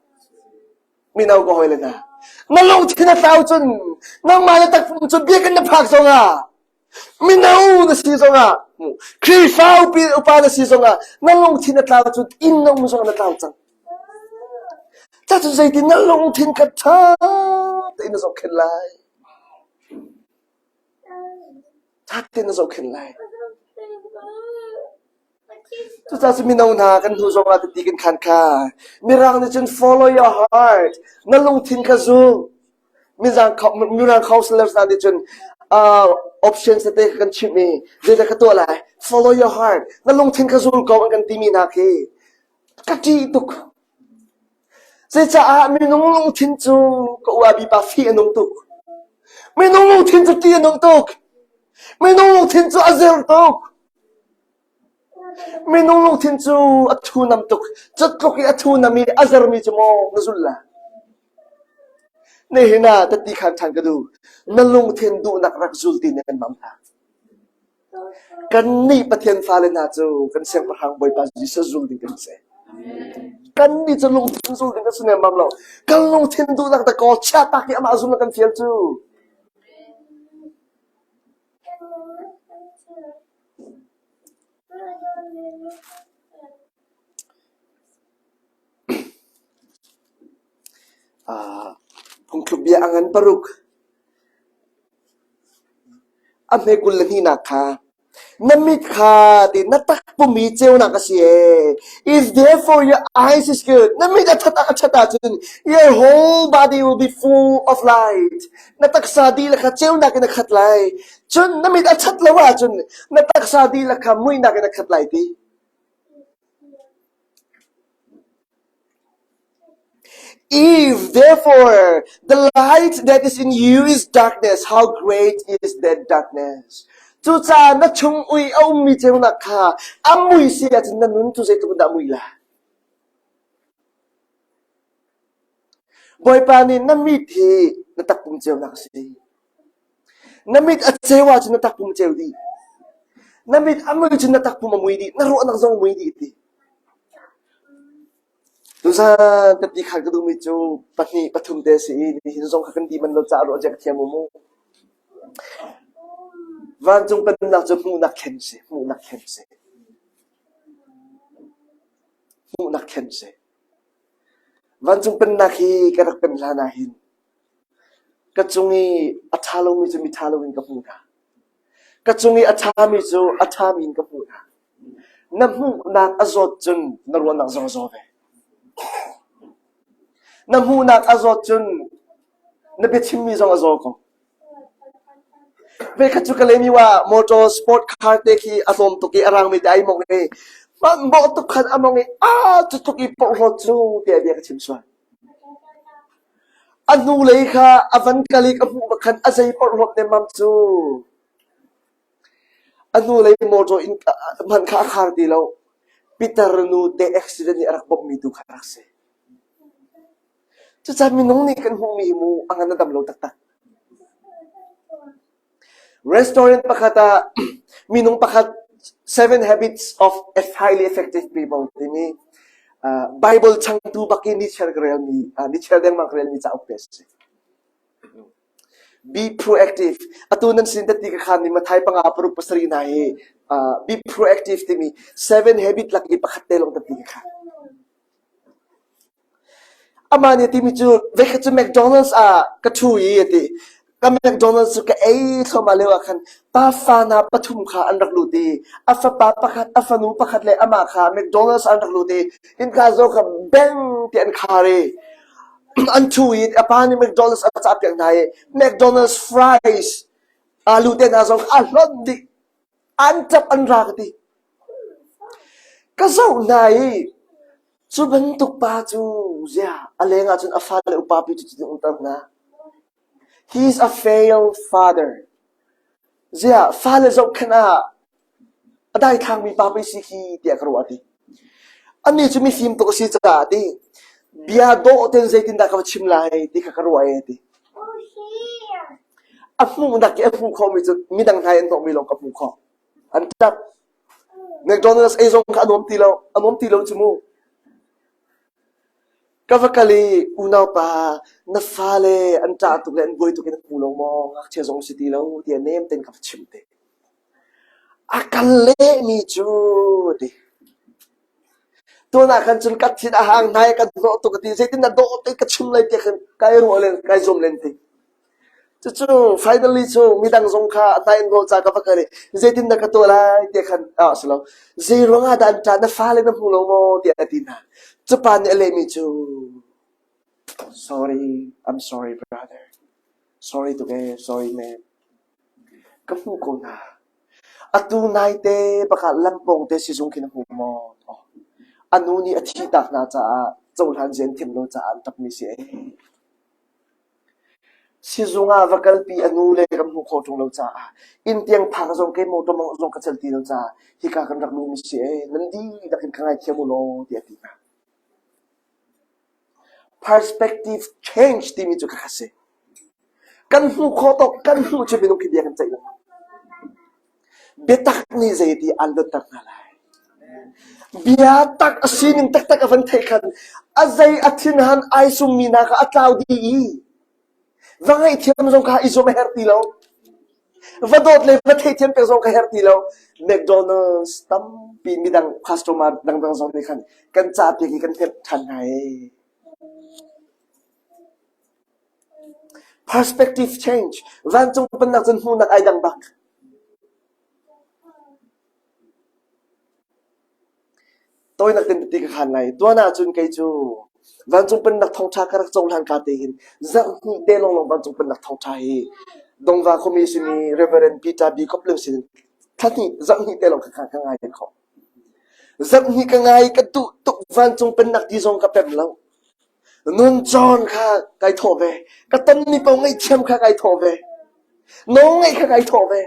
Speaker 2: Mino ka hawile hna. Na lungthin a tlau cun nangmah na takpum cu biakinn na phak zong ah mino na si zong ah Khrihfa upa na si zong ah na lungthin a tlau cun inn na um zong ah na tlau cang. Cacun zeitin na lungthin kha ṭha tein na zohkhenh lai. Ṭha tein na zohkhenh lai. Cucaah cu mino hna kan hnu zong ah ti kan khan kha. Mirang nih cun follow your heart. Na lungthin kha zul. Mirang counselors hna nih cun uh, options tete kan chimh i zeidah ka tuah lai? Follow your heart. Na lungthin kha zul ko an kan timi hna khi Ka ṭih tuk. Zeicah minung lungthin cu ka uabi pa fih a nung tuk. Minung lungthin cu ṭih a nung tuk. Minung lungthin cu a zer tuk. Minung lungthin cu a thunam tuk. Cu tluk i a thunam i a zermi cu maw na zulh la? Nihin ah tati khan ṭhan ka duh. Na lungthin duhnak rak zul ti nan mam hlah. Kannih Pathian fale hna cu kan Siangpahrang Bawipa Jesuh zul ding kan si. Kannih cu lungthin zul ding kan si nemmam lo. Kan lungthin duhnak dakaw chiahtak i amah zul na kan fial cu. Uh, phungthluk bia a ngan paruk. A hme 22nak kha na mit kha ti na takpum i ceunak a si ee. If therefore your eyes is good, na mit a ṭhat a ṭhat ahcun your whole body will be full of light. Na taksa dihlak kha ceunak in a khat lai. Cun na mit a ṭhat lo ahcun na taksa dihlak kha muihnak in a khat lai ti. If therefore the light that is in you is darkness, how great is that darkness? Cucaah na chung ui a ummi ceunak kha a mui si ahcun na nun cu zeitluk in dah a mui lai? Bawipa nih na mit hi na takpum ceunak a si. Na mit a ceu ahcun na takpum a ceu dih. Na mit a mui cun na takpum a mui dih. Na ruahnak zong a mui dih ti. Tuzan tati khan ka duhmi cu pahnih pathum te a si i nihin zong kha kan dih manh lo caah ruah zia ka thiam u mu. Vancung pennak cu hmuhnak thlen si, hmuhnak thlen si. Hmuhnak thlen si. Vancung pennak hi ka rak pen hlan ah hin ka cung i a ṭha lomi cu mi ṭha loin ka hmuh hna. Ka cung i a ṭhami cu a ṭhami in ka hmuh hna. Na hmuhnak a zawt cun na ruahnak zong a zaw ve. Na hmuhnak a zawt cun na biachimmi zong a zaw ko. Voikhat cu Kalaymyo ah motor sport car te khi a tlawm tuk i a rangmi te ai mong i hmanhmawh tuk khan a mong i aa cu tluk i porhlawt cu tiah bia ka chim sual. A hnulei kha a van kal i ka hmuh bak khan a zei porhlawt nemmam cu. A hnulei motor in hmanh kha a khar ti lo. Pitar nu te accident i a rak bawmhmi tu kha a rak si. Cucaah minung nih kan hmuhmi hi mu a ngan a dam lo taktak. Restaurant pakhat ah minung pakhat Seven Habits of a Highly Effective People timi uh, Bible changtu bak i nichiar ka relmi, uh, nichiar dengmang ka relmi cauk te a si. Be proactive. Atu nan sin tati ka khan mi Mathai panga paruk pasarih hna hi uh, be proactive timi seven habit lak i pakhat te lawng tati ka khan. Amah nih a timi cu voikhat cu McDonald's ah ka ṭhu i a ti. Ka McDonald's cu ka ei thluahmah lio ah khan pafa hna pathum kha an rak lut i a fapa pakhat, a fanu pakhat le amah kha McDonald's ah an rak lut i innka zaw kha beng ti an khar i. An ṭhu i a pa nih McDonald's a cahpiak hna i McDonald's fries alu te hna zong a hlonh dih. An ṭap an ra ka ti. Ka zoh hna i cu bantuk pa cu ziah a leng ah cun a fale upa pi cu cutin um ter hna. He is a failed father. Ziah fale zohkhenh ah a daithlangmi pa pei si khi tiah ka ruah ti. Anih cu mifim tuk a si caah ti bia dawh tein zeitindah ka va chim lai ti kha ka ruah e ti. A hmuhnak i a hmuh khawhmi cu midang hna i an hnawhmi lawng ka hmuh khawh. An ṭap. McDonald's ei zong kha a nuam ti lo. A nuam ti lo cu mu. Ka va kal i unaupa na fale an ṭah tuk le an buai tuk i na hmu lo maw? Ngakchia zong si ti lo tiah nem tein ka va chimh te. A kan lehmi cu ti. Tuan ah khan cun ka thin a hang hna i kan hnawh tuk a ti. Zeitin dah dawh te ka chim lai tiah khan kai ruah len kai zuam len ti. Cucu finally cu midang zong kha a hna in rawl ca ka va kal i zeitin dah ka tuah lai tiah khan ah si lo. Zei ruangah dah an ṭah na fale na hmu lo maw tiah a ti hna. Cu pa nih a lehmi cu sorry, I'm sorry brother. Sorry tuk ee, sorry man. Ka hmuh ko hna. Atu naite bak ah lampawng te sizung khi na hmu maw? A nu nih a thihtak hna caah cohlan zia an thiam lo caah an ṭapmi si ee. Sizung ah va kalpi a nu le kan hmuh khawh ṭung lo caah inn tiang phak zong kei motor mawngh zong ka celh ti lo caah hika kan rak numi si ee nan dihlak in ka ngaithiam u law tiah a ti hna. Perspective change timi cu khakha si. Kan hmuh khawh tawk kan hmuh cu minung khi bia kan ceih lengmang. Biatak nih zeiti aan luatter hna lai. Bia tak a sining taktak a van theih khan a zei a thinhan ai summi hna kha a tlau dih i va ngaihthiam zong kha i zuam a herh ti lo. Va dawt le va theihthiam pek zong ka herh ti lo. McDonald's tampi midang customer dangdang zong nih khan kan cah piak i kan hnemh ṭhan hna ee. Perspective change. Vancung pennak cun hmuhnak ai dang bak. Tawinak ten ti ka khan lai. Tuan ahcun kei cu vancung pennak thawngṭha ka rak cohlan ka te hin zarh hnih te lawnglawng vancung pennak thawngṭha hi Dongva khuami simi Reverend Peter B. Copeland sin thla hnih zarh hnih te lawng ka ka ngai kho. Zarh hnih ka ngai ka duh tuk vancung pennak ti zong ka pem lo. Nun cawn kha kai thawh ve. Ka tonmi paoh ngaihthiam kha kai thawh ve. Nawl ngaih kha kai thawh ve.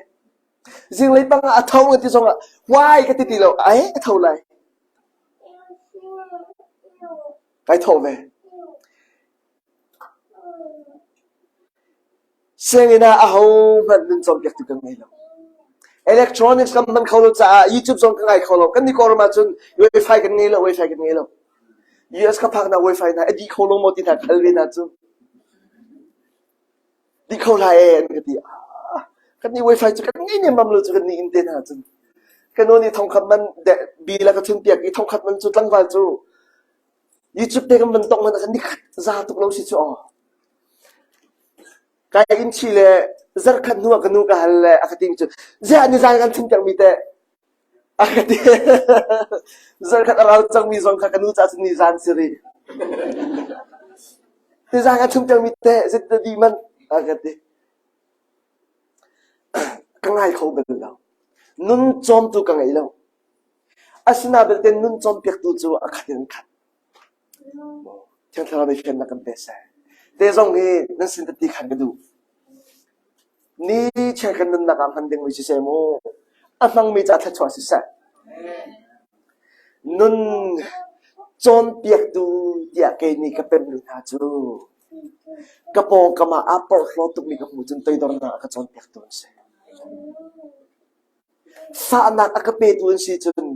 Speaker 2: Zinglei pang ah a tho ti zong ah why ka ti ti lo. Ai ka tho lai. Kai thawh ve. Sianginn ah ahohmanh nun cawnpiaktu kan ngei lo. Electronics kan hman kho lo caah YouTube zong ka ngai kho lo. Kan nih Kawlram ahcun Wi-Fi kan ngei lo, Wi-Fi kan ngei lo. US ka phak na Wi-Fi hna a dih kho lo maw ti hna ka hal ve hna cu. Dih kho hlah ee an ka ti. Ah, kan nih Wi-Fi cu kan ngei nemmam lo cu kan nih inn te hna cun. Ka nu nih thongkhat man bill a ka chun piak i thongkhat man cu tlangval cu YouTube te kan van tongh hmanh ah khan nikhat za tuk lo si cu aw. Kai in chi le zarkhat hnu ah ka nu ka hal le a ka ti cu ziah nizan kan chim piakmi teh a ka ti. Zarkhat a ral cangmi zong kha ka nu caah cun nizan si rih. Nizan kan chim piakmi teh zeitin di man a ka ti. Ka ngai kho bal lo. Nun cawmtu ka ngei lo. Asinain belte nun cawnpiaktu cu a khat in an khat. Thiang Thlarau nih fiannak kan pe seh. Te zong hi nan sin tati khan ka duh. Ni chiar kan nunnak ah hman dingmi siseh mu, a hmangmi ca thluachuah siseh. Nun cawnpiaktu tiah kei nih ka pemmi hna cu ka pawngkam ah aa porhlaw tukmi ka hmuh cun toidornak a ka cawnpiaktu an si. Fahnak a ka petu an si cun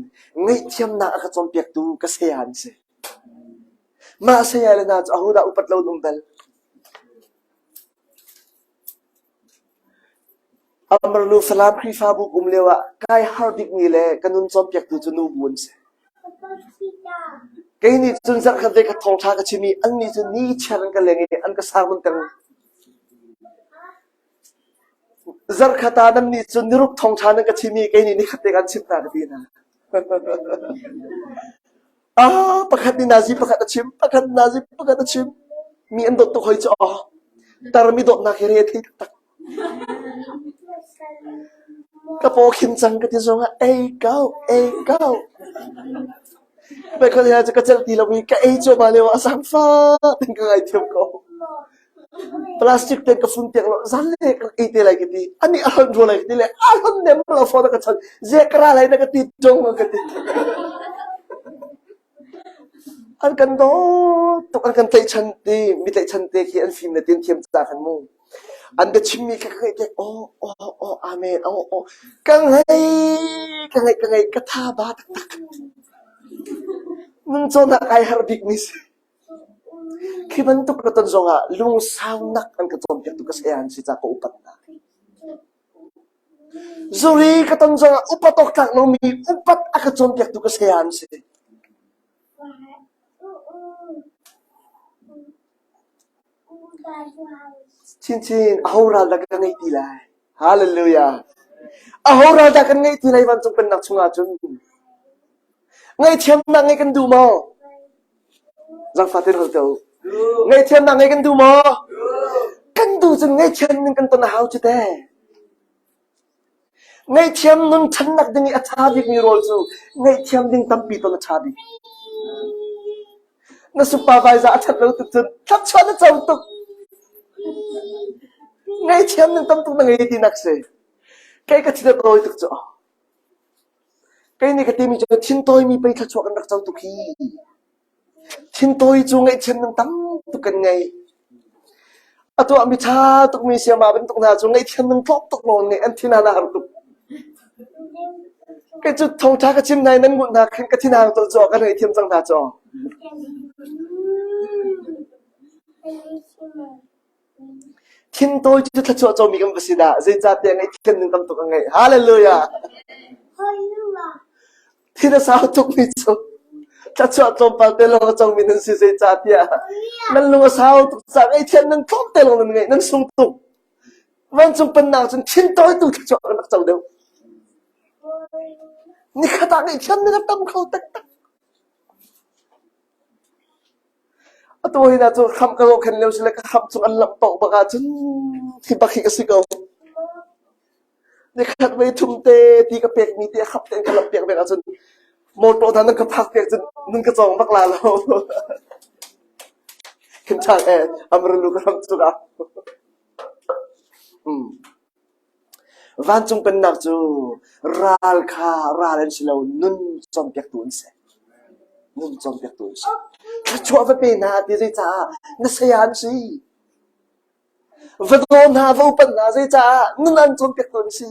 Speaker 2: ngaihthiamnak a ka cawnpiaktu ka saya an si. Mah saya le hna cu ahodah upat lo an um bal? Amarnu Falam Khrihfabu um lioah kai har bikmi le ka nun cawnpiaktu cu nubu an si. Kei nih cun zarhkhat ve khat thawngṭha ka chim i annih cu ni chiar an ka leng i an ka sermon ter. Zarhkhat ah nannih cu niruk thawngṭha nan ka chim i kei nih nikhat te kaan chimh hna ka ti hna. Ah, pakhat nih nazi pakhat a chim, pakhat nazi pakhat a chim.
Speaker 1: Mi an dawt tuk hoi cu aw. Tar mi dawtnak hi re thei taktak. Ka paw khin cang ka ti zong ah ei ko, ei ko. Bai khon cu ka celh ti lo i ka ei cuahmah lio ah zaangfah tin ka ngaithiam ko. Plastic ten ka fun piak lo zan le ka ei te lai ka ti. Ani a hon rua lai ka ti le a hon nem lo phone ka chan. Ze ka ra lai na ka ti ṭung ka ti. An kan dawt tuk, an kan tlaihchan ti, mi tlaihchan te khi an fim le tin thiam ca khan mu. An biachimmi kha ka ngaih te, aw, aw, aw, amen, aw, aw, ka ngei, ka ngei, ka ngei, ka tha ba taktak. Nun cawnnak ai har bikmi si. Khi bantuk ka ton zongah lungsaunak an ka cawnpiak tu ka saya an si ca ka upat hna. Zuri ka ton zongah upat awk tlak lomi upat a ka cawnpiaktu ka saya an si. Chinchin, aho ral dah ka ngeih ti lai? Hallelujah. Aho ral dah kan ngeih ti lai vancung pennak chungah cun? Ngaihthiamnak ngeih kan duh maw? Zaangfah tein hal ko. Ngaihthiamnak ngeih kan duh maw? Kan duh cun ngaihthiam ning kan ton a hau cu te. Ngaihthiam nun ṭhannak ding i a ṭha bikmi rawl cu ngaihthiam ding tampi ton a ṭha bik. Na supervisor a ṭhat lo tuk cun thluachuah na co tuk. Ngaihthiam ning tam tuk na ngei tinak si. Kei ka thin a tawi tuk cu. Kei nih ka timi cu thintawi pei thluachuah kan rak co tuk hi. Thintawi cu ngaihchiat nan tam tuk kan ngei. A tuahmi ṭha tukmi sayama bantuk hna cu ngaihthiam nan tlawm tuk nawn nih an thin a har tuk. Kei cu thawngṭha ka chim hna i nan ngut hna khin ka thinhang colh cu ka ngaihthiam cang hna cu. Thintawi cu thluachuah comi kan va si dah! Zeicahtiah ngaihthiam ding tam tuk a ngeih. Hallelujah! Thin a sau tukmi cu thluachuah tlawmpal te lawng a comi nan si zeicahtiah nan lung a sau tuk caah ngaihthiam nan tlawm te lawng nan ngeih, nan sung tuk. Vancung pennak cun thintawi tu thluachuah kan rak co deuh. Nikhat ah ngaihthiam nan rak tam kho taktak. Atu hi na cu khamh ka zohkhenh lio si le ka khamh chung an lamh paoh bak ahcun hi bak hi ka si ko. Nikhat voi thum te ti ka pekmi ti a khap tein ka lamh piak bek ahcun motor hna nan ka phak piak cun nun ka cawng bak la lo. Khin chang e amrulu ka ram cungah. Hmm. Vancung Pennak cu ral kha ral an si lo, nun cawnpiaktu an si. Nun cawnpiaktu an si. Thluachuah va pe hna ti zeicaah na saya an si. Va daw hna, va upat hna zeicaah nun an cawnpiaktu an si.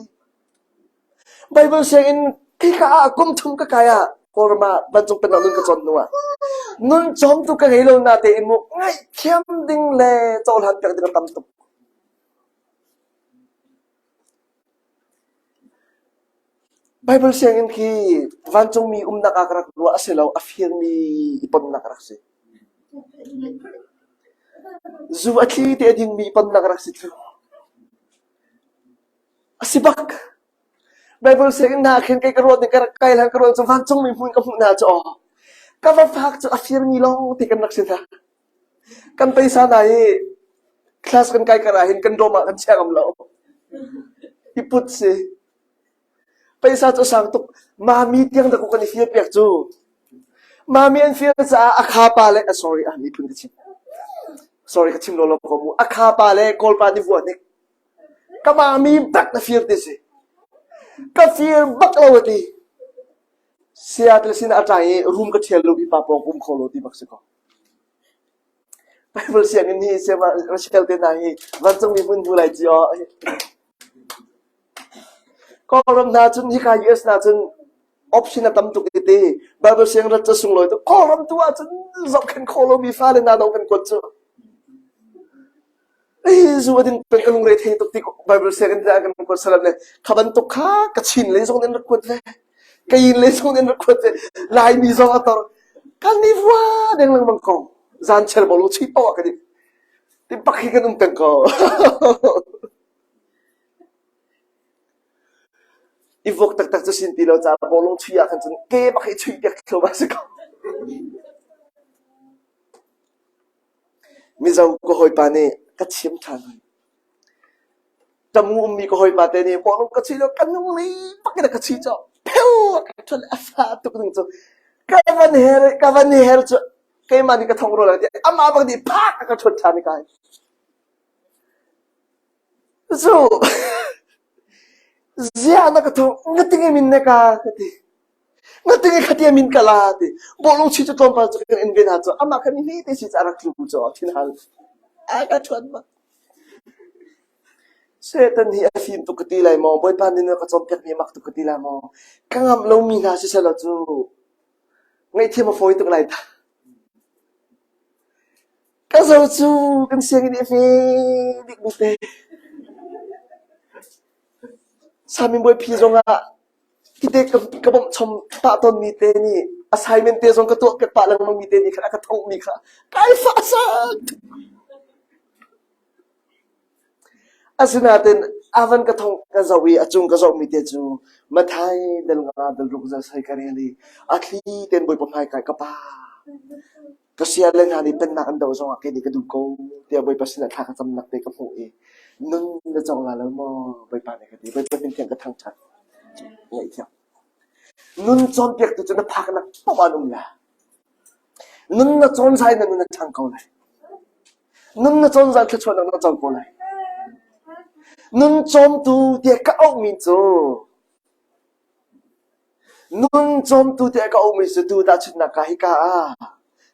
Speaker 1: Baibal sianginn khika ah kum thum ka kai ah Kawlram ah vancung pennak nun ka cawn hnu ah nun cawmtu ka ngei lo na tein mu ngaihthiam ding le cohlan piak ding a tam tuk. Baibal sianginn khi vancungmi umnak ah ka rak ruah a si lo, a firmi i ponnak a rak si. Zu a thli te a dingmi i ponnak a rak si cu. A si bak. Baibal sianginn hna khin kei ka ruah ning ka rak kai hlan ka ruah cu vancungmi hmun ka hmuh hna cu aw. Ka va fak cu a firmi lawng te kan rak si hna. Kan paisa hna hi class kan kai kar ahhin kan dawm ah kan chia ngam lo. I put si. Paisa cu a sang tuk. Mami tiang dah kan i fir piak cu. Mami an fir caah a kha pa le, sorry, ah miphun ka chim. Sorry, ka chim lawlaw ko mu. A kha pa le Kawlpa nih vua hnik. Ka mami bak na fir ti si. Ka fir bak lo a ti. Seattle sin ah a ṭai i room ka ṭhial lo hi pa pawng um kho lo ti bak si ko. Bible sianginn hi Rachel te hna hi vancungmi hmun hmu lai ci aw. Kawlram hna cun hika US hna cun option a tam tuk i ti Bible siang rat cu sunglawi tuk. Kawlram tu ah cun zohkhenh khawh lomi fale hna dong kan kuat cu. Zu a ding peng ka lungre thei tuk ti Bible sianginn te ah kan kuat salam le kha bantuk kha Kachin lei zong in rak kuat ve. Kayin lei zong in rak kuat ve. Laimi zong a tor. Kan i vua deng lengmang ko. Zan chel bolo chi paoh ah kan i ti bak hi kan um peng ko. I vuak taktak cu sin ti lo caah bawlung chuih ah khan cun ke bak hi chuih piak thluahmah si ko. Mizo ka hawipa nih ka chim ṭhan. Tamu ummi ka hawipa te nih bawlung ka chuih lo ka nung li bak in a ka chuih cawh. Pheu a ka ṭhul a fa tuk ning cu. Ka van her ka van her cu keimah nih ka thong rua lo ti amah bak nih phak a ka ṭhut ṭhan i kai. Cu ziah na ka thong ngatinge min na ka ka ti. Ngatinge khatia min ka la ti. Bawlung chuih cu tlawmpal cu kan in ve hna cu amah kha mi hme te si cu a rak tlu cu thin hal. A ka ṭhuat bak. Satan hi a fim tuk ka ti lai maw? Bawipa nih na ka cawnpiakmi a mak tuk ka ti lai maw? Ka ngamh lomi hna siseh law cu ngaihthiam a fawi tuk lai dah. Ka zo cu kan sianginn i a hme bikmi te. Sami bawipi zongah tite ka, ka bawmh chom pah tawnmi te nih assignment te zong ka tuah piak pah lengmangmi te nih khan a ka thonghmi kha kai fah sak. Asinain a van ka thongh ka zoh i a cung ka zohmi te cu Mathai dal nga dal ruk zal soi ka rel i a thli tein Bawipa hmai kai ka pa ka sia le hna nih pennak an doh zongah kei nih ka duh ko tiah Bawipa sinah thla ka camnak te ka hmuh i nun na cawng la lo maw Bawipa nih ka ti Bawipa min thiang ka thangṭhat ngaihthiam nun cawnpiaktu cu na phaknak paoh ah an um la nun na cawn zai na nun a ṭhang ko lai Nun na cawn zan thluachuahnak na co ko lai. Nun cawmtu tiah ka auhmi cu nun cawmtu tiah ka auhmi cu tu tahchunhnak ka hika ah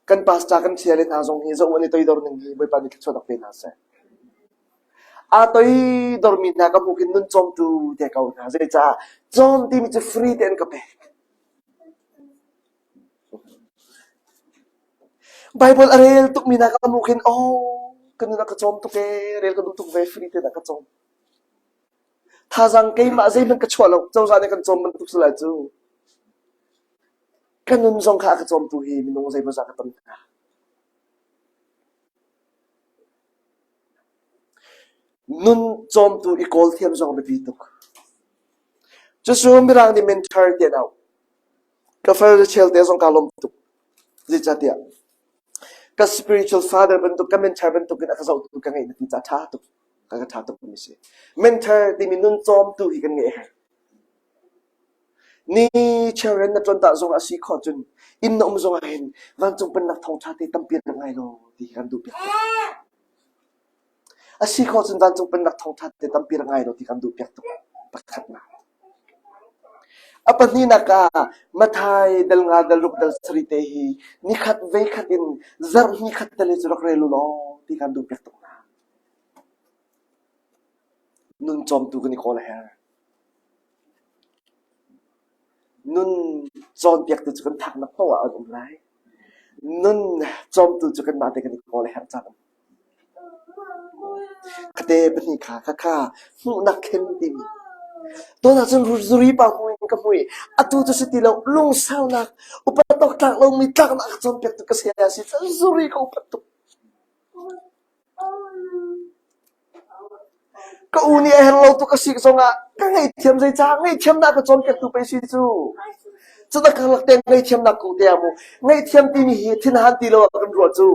Speaker 1: kan pastor kan thiale hna zong hi zoh an i toidor ning hi Bawipa nih thluachuahnak pe hna seh. Aa toidormi hna ka hmuh khin nun cawmtu tiah ka auh hna. Zeicah cawm timi cu free tein ka pek. Baibal a rel tukmi hna ka hmuh khin aw ka nun a ka cawm tuk ee, rel ka duh tuk ve free tein a ka cawm. Thazaang keimah zeihmanh ka chuah lo, cozah nih kan cawm bantuk si lai cu. Ka nun zong kha a ka cawmtu hi minung zeimawzah ka ton hna. Nun cawmtu i kawl thiam zong a biapi tuk. Cucu Mirang nih mentor ti an auh. Ka far chel te zong kaa lawm tuk. Zeicahtiah ka spiritual father bantuk ka mentor bantuk in a ka zohtu ka ngeih na ti ca ṭha tuk. Ka ka ṭha tuk mi si. Mentor timi nun cawmtu hi kan ngeih a herh. Ni cheuren na ṭuan tah zong a si khawh cun inn na um zong ah hin vancung pennak thawngṭha te tampi rak ngai law ti hi kan duh piak tuk. A si khawh cun vancung pennak thawngṭha te tampi rak ngai law ti kan duh piak tuk. Pakhatnak. A pahnihnak ah Matthai dal nga dal ruk dal sarih te hi nikhat veikhat in zarh hnih khat tal hi cu rak rel u law ti kan duh piak tuk hna. Nun cawmtu kan i kawl a herh. Nun cawnpiaktu cu kan phaknak paoh ah an um lai. Nun cawmtu cu kanmah te kan i kawl a herh cang. Kate pahnih kha khakha hmuhnak khen timi. Tuan ahcun zuri pa hmu in ka hmu i atu cu si ti lo lungsaunak upat awk tlak lomi tlaknak a cawnpiaktu ka saya si cun zuri ka upat tuk. Ka u nih a herh lo tuk a si zongah ka ngaihthiam zeicah ngaihthiamnak ka cawnpiaktu pei si cu. Cu na karlak te ngaihthiamnak kong te ah mu ngaihthiam timi hi thinhan ti lo ah kan ruah cu.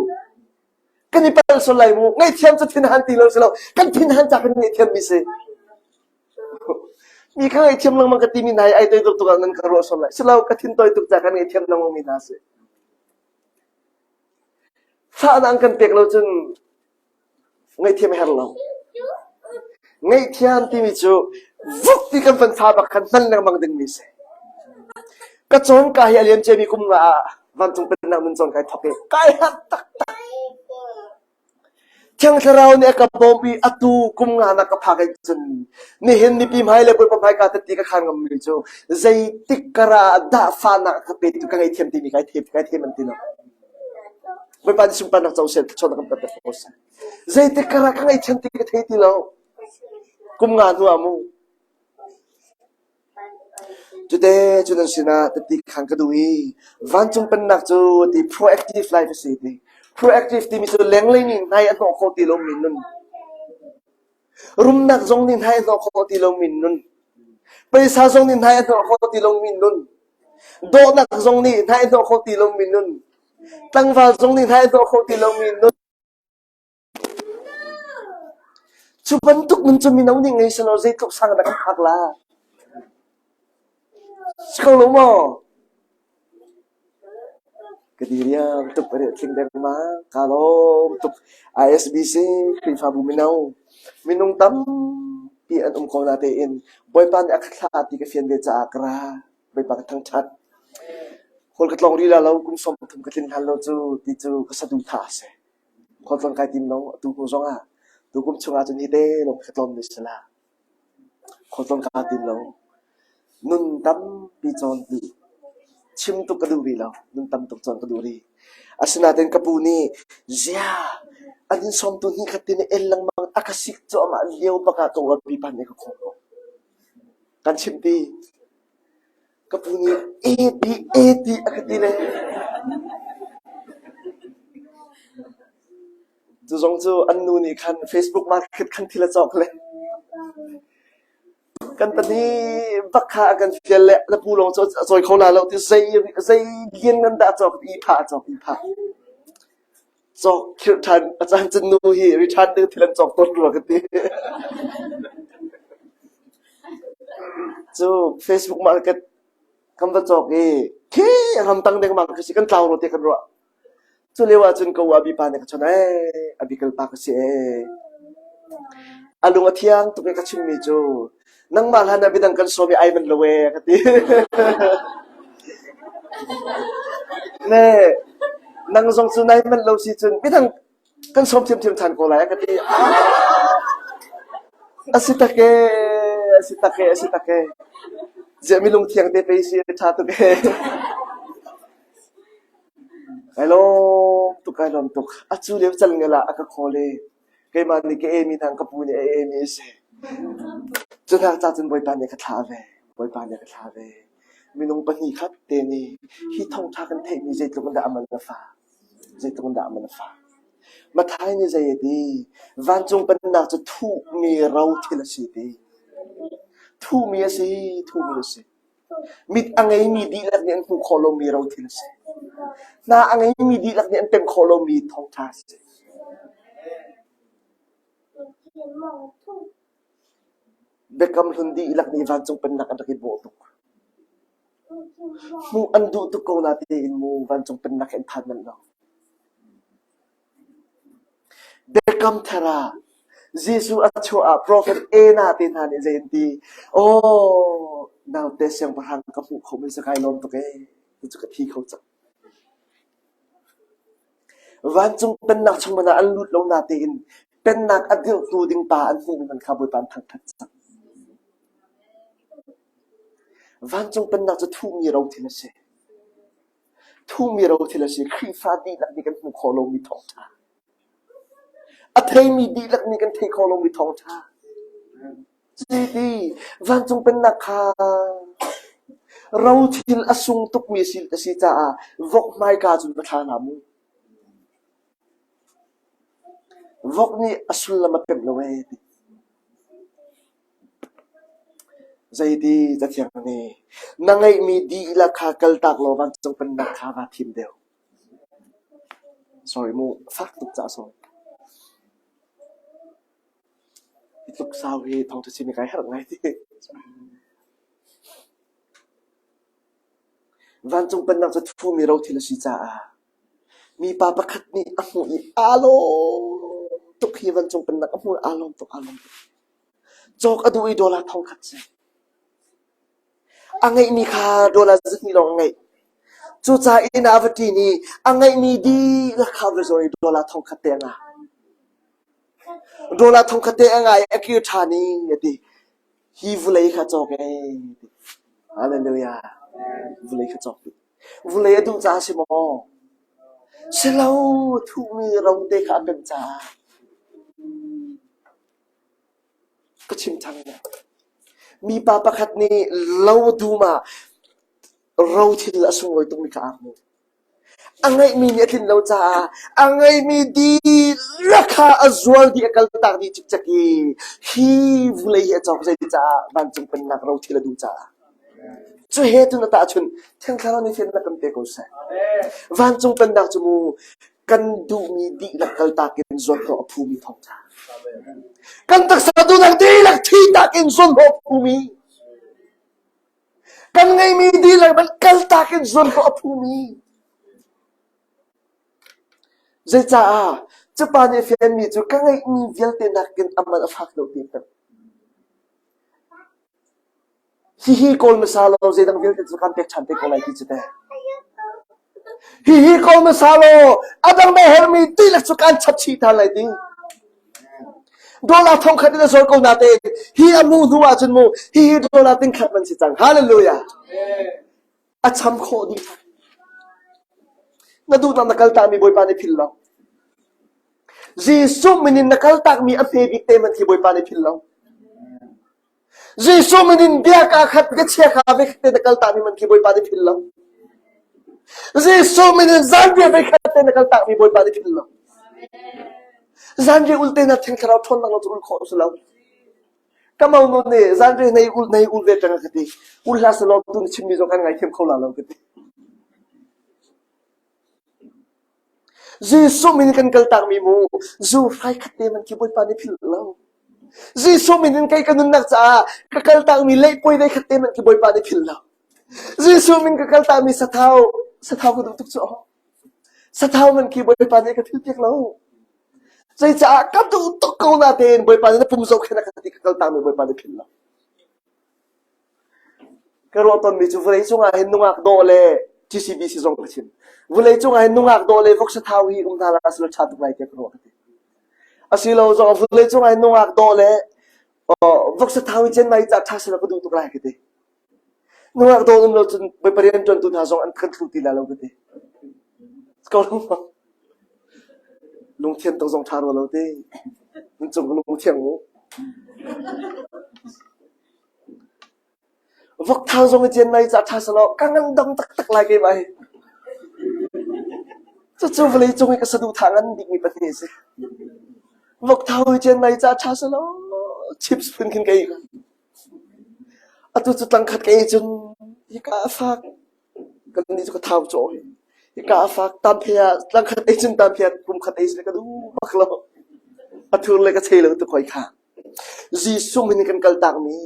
Speaker 1: Kan i palh sual lai mu ngaihthiam cu thinhan ti lo si lo kan thinhan ca kan ngaihthiam mi si. Mi kha ngaihthiam lengmang ka timi hna hi ai toi tuk tuk ah nan ka ruah sual lai. Silo ka thin toi tuk ca kan ngaihthiam lengmang mi hna si. Fahnak an kan pek lo cun ngaihthiam a herh lo. Ngaihthiam timi cu vuk ti kan van fa bak khan hman lengmang dingmi si. Ka cawn ka hi a liam ciami kum nga ah vancung pennak nun cawn kai thawk i kai harh taktak. Thiang Thlarau nih a ka bawmh i atu kum nga nak ka phak ahcun nihin mipi hmai le Bawipa hmaika tette ka khaan ngammi cu zeitik kara ah dah fahnak a ka petu ka ngaihthiam timi kai them kai them an ti lo. Bawipa nih sunparnak co seh thluachuahnak kan pek ko seh. Zeitik kara ka ngaihthiam ti ka thei ti lo. Kum nga hnu ah mu. Cute cu nan sinah tette khaan ka duh i vancung pennak cu ti proactive life a si ti. Proactive timi cu lenglei nih hnai a hnawh khawh ti lomi nun. Rumnak zong nih hnai a hnawh khawh ti lomi nun. Phaisa zong nih hnai a hnawh khawh ti lomi nun. Dawhnak zong nih hnai a hnawh khawh ti lomi nun. Tlangval zong nih hnai a hnawh khawh ti lomi nun. Cu bantuk nun cu mino nih ngei selaw zeitluk sang dah kan phak la? Si ko lo maw? Ka diriam tuk ka tling dengmang. Ka lawm tuk. ISBC Khrihfabu mino minung tampi an um ko natein Bawipa nih a ka thlah ti ka fian ve caah ka ra. Bawipa ka thangṭhat. Khual ka tlawng rih la lo, kum 30 ka tlin hlan lo cu ti cu ka saduhthah a si. Khualtlawn kai tim lo atu hnu zongah tukum chungah cun hi te lawng ka tlawm mi si la. Khualtlawn kaa tim lo. Nun tampi cawn duh. Chim tuk ka duh rih lo. Nun tam tuk cawn ka duh rih. Asinain ka pu nih zia an in sawmtu hnih khat te nih el lengmang a ka sik cuahmah lio bak ah ka uapi pa nih ka khawh ko. Kan chimh ti. Ka pu nih e ti e ti a ka ti le. Cu zong cu an nu nih khan Facebook market khan thil a cawk le kan pahnih bak kha a kan fial le na pu lawng cu a cawi kho la lo ti zei zei lian ngan dah a cawk i phah a cawk i phah. Cawk khirh ṭhan a caan cun nu hi return ding thil an cawk tawn rua ka ti. Cu Facebook market kan va cawk i khi ramtang dengmang khi si kan tlau rua ti kan ruah. Cu lio ahcun ka u Abi pa nih ka chawnh ee, Abikal pa ka si ee. A lung a thiang tuk i ka chimmi cu nangmah hlan ah midang kan sawm i ai manh lo ee ka ti. Ne nang zong cu nai manh lo si cun midang kan sawm thiamthiam ṭhan ko lai a ka ti. A si tak ee, a si tak ee, a si tak ee. Ziah mi lungthiang te pei si a ṭha tuk ee. Kai lawm tuk, kai lawm tuk. A cu lio cal ngel ah a ka call i keimah nih ka emi hna ka pu nih a emi a si. Cu hna ca cun Bawipa nih ka thlah ve. Bawipa nih ka thlah ve. Minung pahnih khat te nih hi thawngṭha kan theihmi zeitluk in dah a man a fah. Zeitluk in dah a man a fah. Matthai nih zei a ti? Vancung pennak cu thuhmi ro thil a si ti. Thuhmi a si, thuhmi a si. Mit a ngeimi dihlak nih an hmuh khawh lomi rothil a si. Hna a ngeimi dihlak nih an pemh khawh lomi thawngṭha a si. Biakam hlun dihlak nih vancung pennak an rak i bawh tuk. Hmuh an duh tuk ko natein mu vancung pennak hi an phan manh lo. Biakam Thar ah Jesuh a chuah ah profet Ena te hna nih zei an ti? Aw, naute siangpahrang ka hmuh khomi cu kai lawm tuk ee. Cucu ka thi kho cang. Vancung pennak chung hmanh ah an lut lo natein pennak a dirhtu ding pa an hmuhmi hmanh kha Bawipa an thangṭhat cang. Vancung pennak cu thuhmi rothil a si. Thuhmi rothil a si. Khrihfa dihlak nih kan hmuh khawh lomi thawngṭha. A theimi dihlak nih kan theih khawh lomi thawngṭha. Cuti vancung pennak kha rothil a sung tukmi a si caah vok hmaika cun va thla hlah mu. Vok nih a sullam a pemh lo ee ti. Zeiti Cathiang nih na ngeihmi dihlak kha kaltak law vancung pennak kha vaa thim deuh. Sorry mu, fak tuk caah sorry. Hi tluk sau hi thawngṭha chim hi kai harh ngai ti. Vancung pennak cu thumi rothil a si caah Mipa pakhat nih a hmuh i aa lawm tuk hi vancung pennak a hmuh i aa lawm tuk, aa lawm tuk. Cawk a duh i dollar thongkhat si. A ngeihmi kha dollar zahnih lawng a ngeih. Cucaah inn ah a va ṭin i a ngeihmi dihlak kha a va zuar i dollar thongkhat te a ngah. Dollar thongkhat te a ngah i a kir ṭhan i a ti. Hi vulei kha cawk ee. Hallelujah. Vulei kha cawk dih. Vulei a duh caah a si maw? Si lo, thuhmi ro te kha a pemh caah. Ka chim ṭhan lai. Mipa pakhat nih lo dum ah rothil a sunglawi tukmi kha aa hmuh. A ngeihmi nih a tlinh lo caah a ngeihmi dihlak kha a zual dih, a kaltak dih cikcek i hi vulei hi a cawk zeicah vancung pennak rothil a duh caah. Cu he cun a tahchunh Thiang Thlarau nih fiannak kan pe ko seh. Vancung pennak cu mu kan duhmi dihlak kaltak in zuat hnawh a phumi thawngṭha.
Speaker 2: Kan taksa duhnak dihlak thihnak in zuanhnawh a phumi. Kan ngeihmi dihlak man kaltak in zuanhnawh a phumi. Zeicah? Cu pa nih a fianmi cu ka ngeihmi vialte nakin a man a fak deuh ti a Hihi kawl hmasa law zeidang vialte cu kan pek ṭhan te ko lai ti cu teh. Hihi kawl hmasa law a dang na herhmi dihlak cu kan chap chih ṭhan lai ti. Dollar thong khat in a zuar ko natein hi a mu hnu ahcun mu hihi dollar ting khat man si cang. Hallelujah. A cham khawh dih. Na duhnak na kaltakmi Bawipa nih philh lo. Jesuh min in na kaltakmi a hme bik te man khi Bawipa nih philh lo. Jesuh min in bia kaa khat ka chia kha ve khat te na kaltakmi man khi Bawipa nih philh lo. Jesuh min in zanriah ve khat te na kaltakmi Bawipa nih philh lo. Zanriah ul te na thiang thlarau ṭhawnnak lo cu ul khawh a si lo. Ka monu nih zanriah nei ul nei ul ve peng a ka ti. Ul hlah selaw tu na chimmi zong kan ngaithiam kho la lo ka ti. Jesuh min in kan kaltakmi mu zu hrai khat te man khi Bawipa nih philh lo. Jesuh min in kei ka nunnak caah ka kaltakmi leihpuai ve khat te man khi Bawipa nih philh lo. Jesuh min ka kaltakmi sathau sathau ka duh tuk cu. Sathau man khi Bawipa nih ka philh piak lo. Zeicaah ka duh tuk ko na tein Bawipa nih na pum zohkhenh a ka ti ka kaltakmi Bawipa nih philh lo. Ka ruah tawnmi cu vawleicung ah hin nungak dawh le TCBC zong ka chim. Vawleicung ah hin nungak dawh le voksa thau hi um hna la sila ṭha tuk lai tiah ka ruah ka ti. Asilo zong vawleicung ah hin nungak dawh le voksa thau hi Chiang Mai ca ṭha sila ka duh tuk lai ka ti. Nungak dawh um lo cun Bawipa rian ṭuantu hna zong an kan thlu ti lai lo ka ti. Ko lungthian tuk zong ṭha rua lo ti. Nan cung lungthiang mu. Vokthau zong i cian mai ca ṭha selaw ka ngandam taktak lai keimah hi. Cucu vawlei cung i ka saduhthah ngan bikmi pahnih a si. Vokthau i cian mai ca ṭha selaw chips phun khin ka ei. Atu cu tlangkhat ka ei cun hika a fak. Kannih cu ka thau cawh hi. Hika a fak tamphe ah tlangkhat ei cun tamphe ah pumkhat ei sila ka duh bak lo. A thur le ka chei lo tuk hoi kha. Jesuh min in kan kaltakmi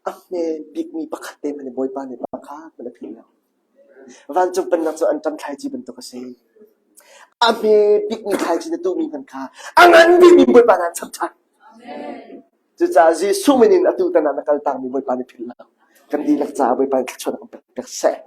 Speaker 2: a hme bikmi pakhat te hmanh Bawipa nih pakhat hmanh a philh lo. Vancung pennak cu anṭam thlaici bantuk a si. A hme bikmi thlaici na tuhmi hmanh kha a ngan bikmi Bawipa nih an chap ṭhan. Cucaah Jesuh min in atu tan ah na kaltakmi Bawipa nih philh lo. Kan dihlak caah Bawipa nih thluachuah kan pek seh.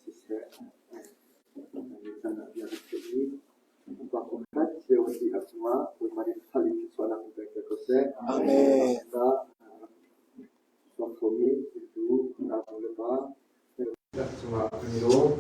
Speaker 3: Siseh, caan ah bia kan ceih i upa pakhat cio a si ah cungah Bawipa nih thal in thluachuahnak in pek ko seh.
Speaker 1: Amen.
Speaker 3: Tuak khomi tu nu le pa cungah kan i lawm.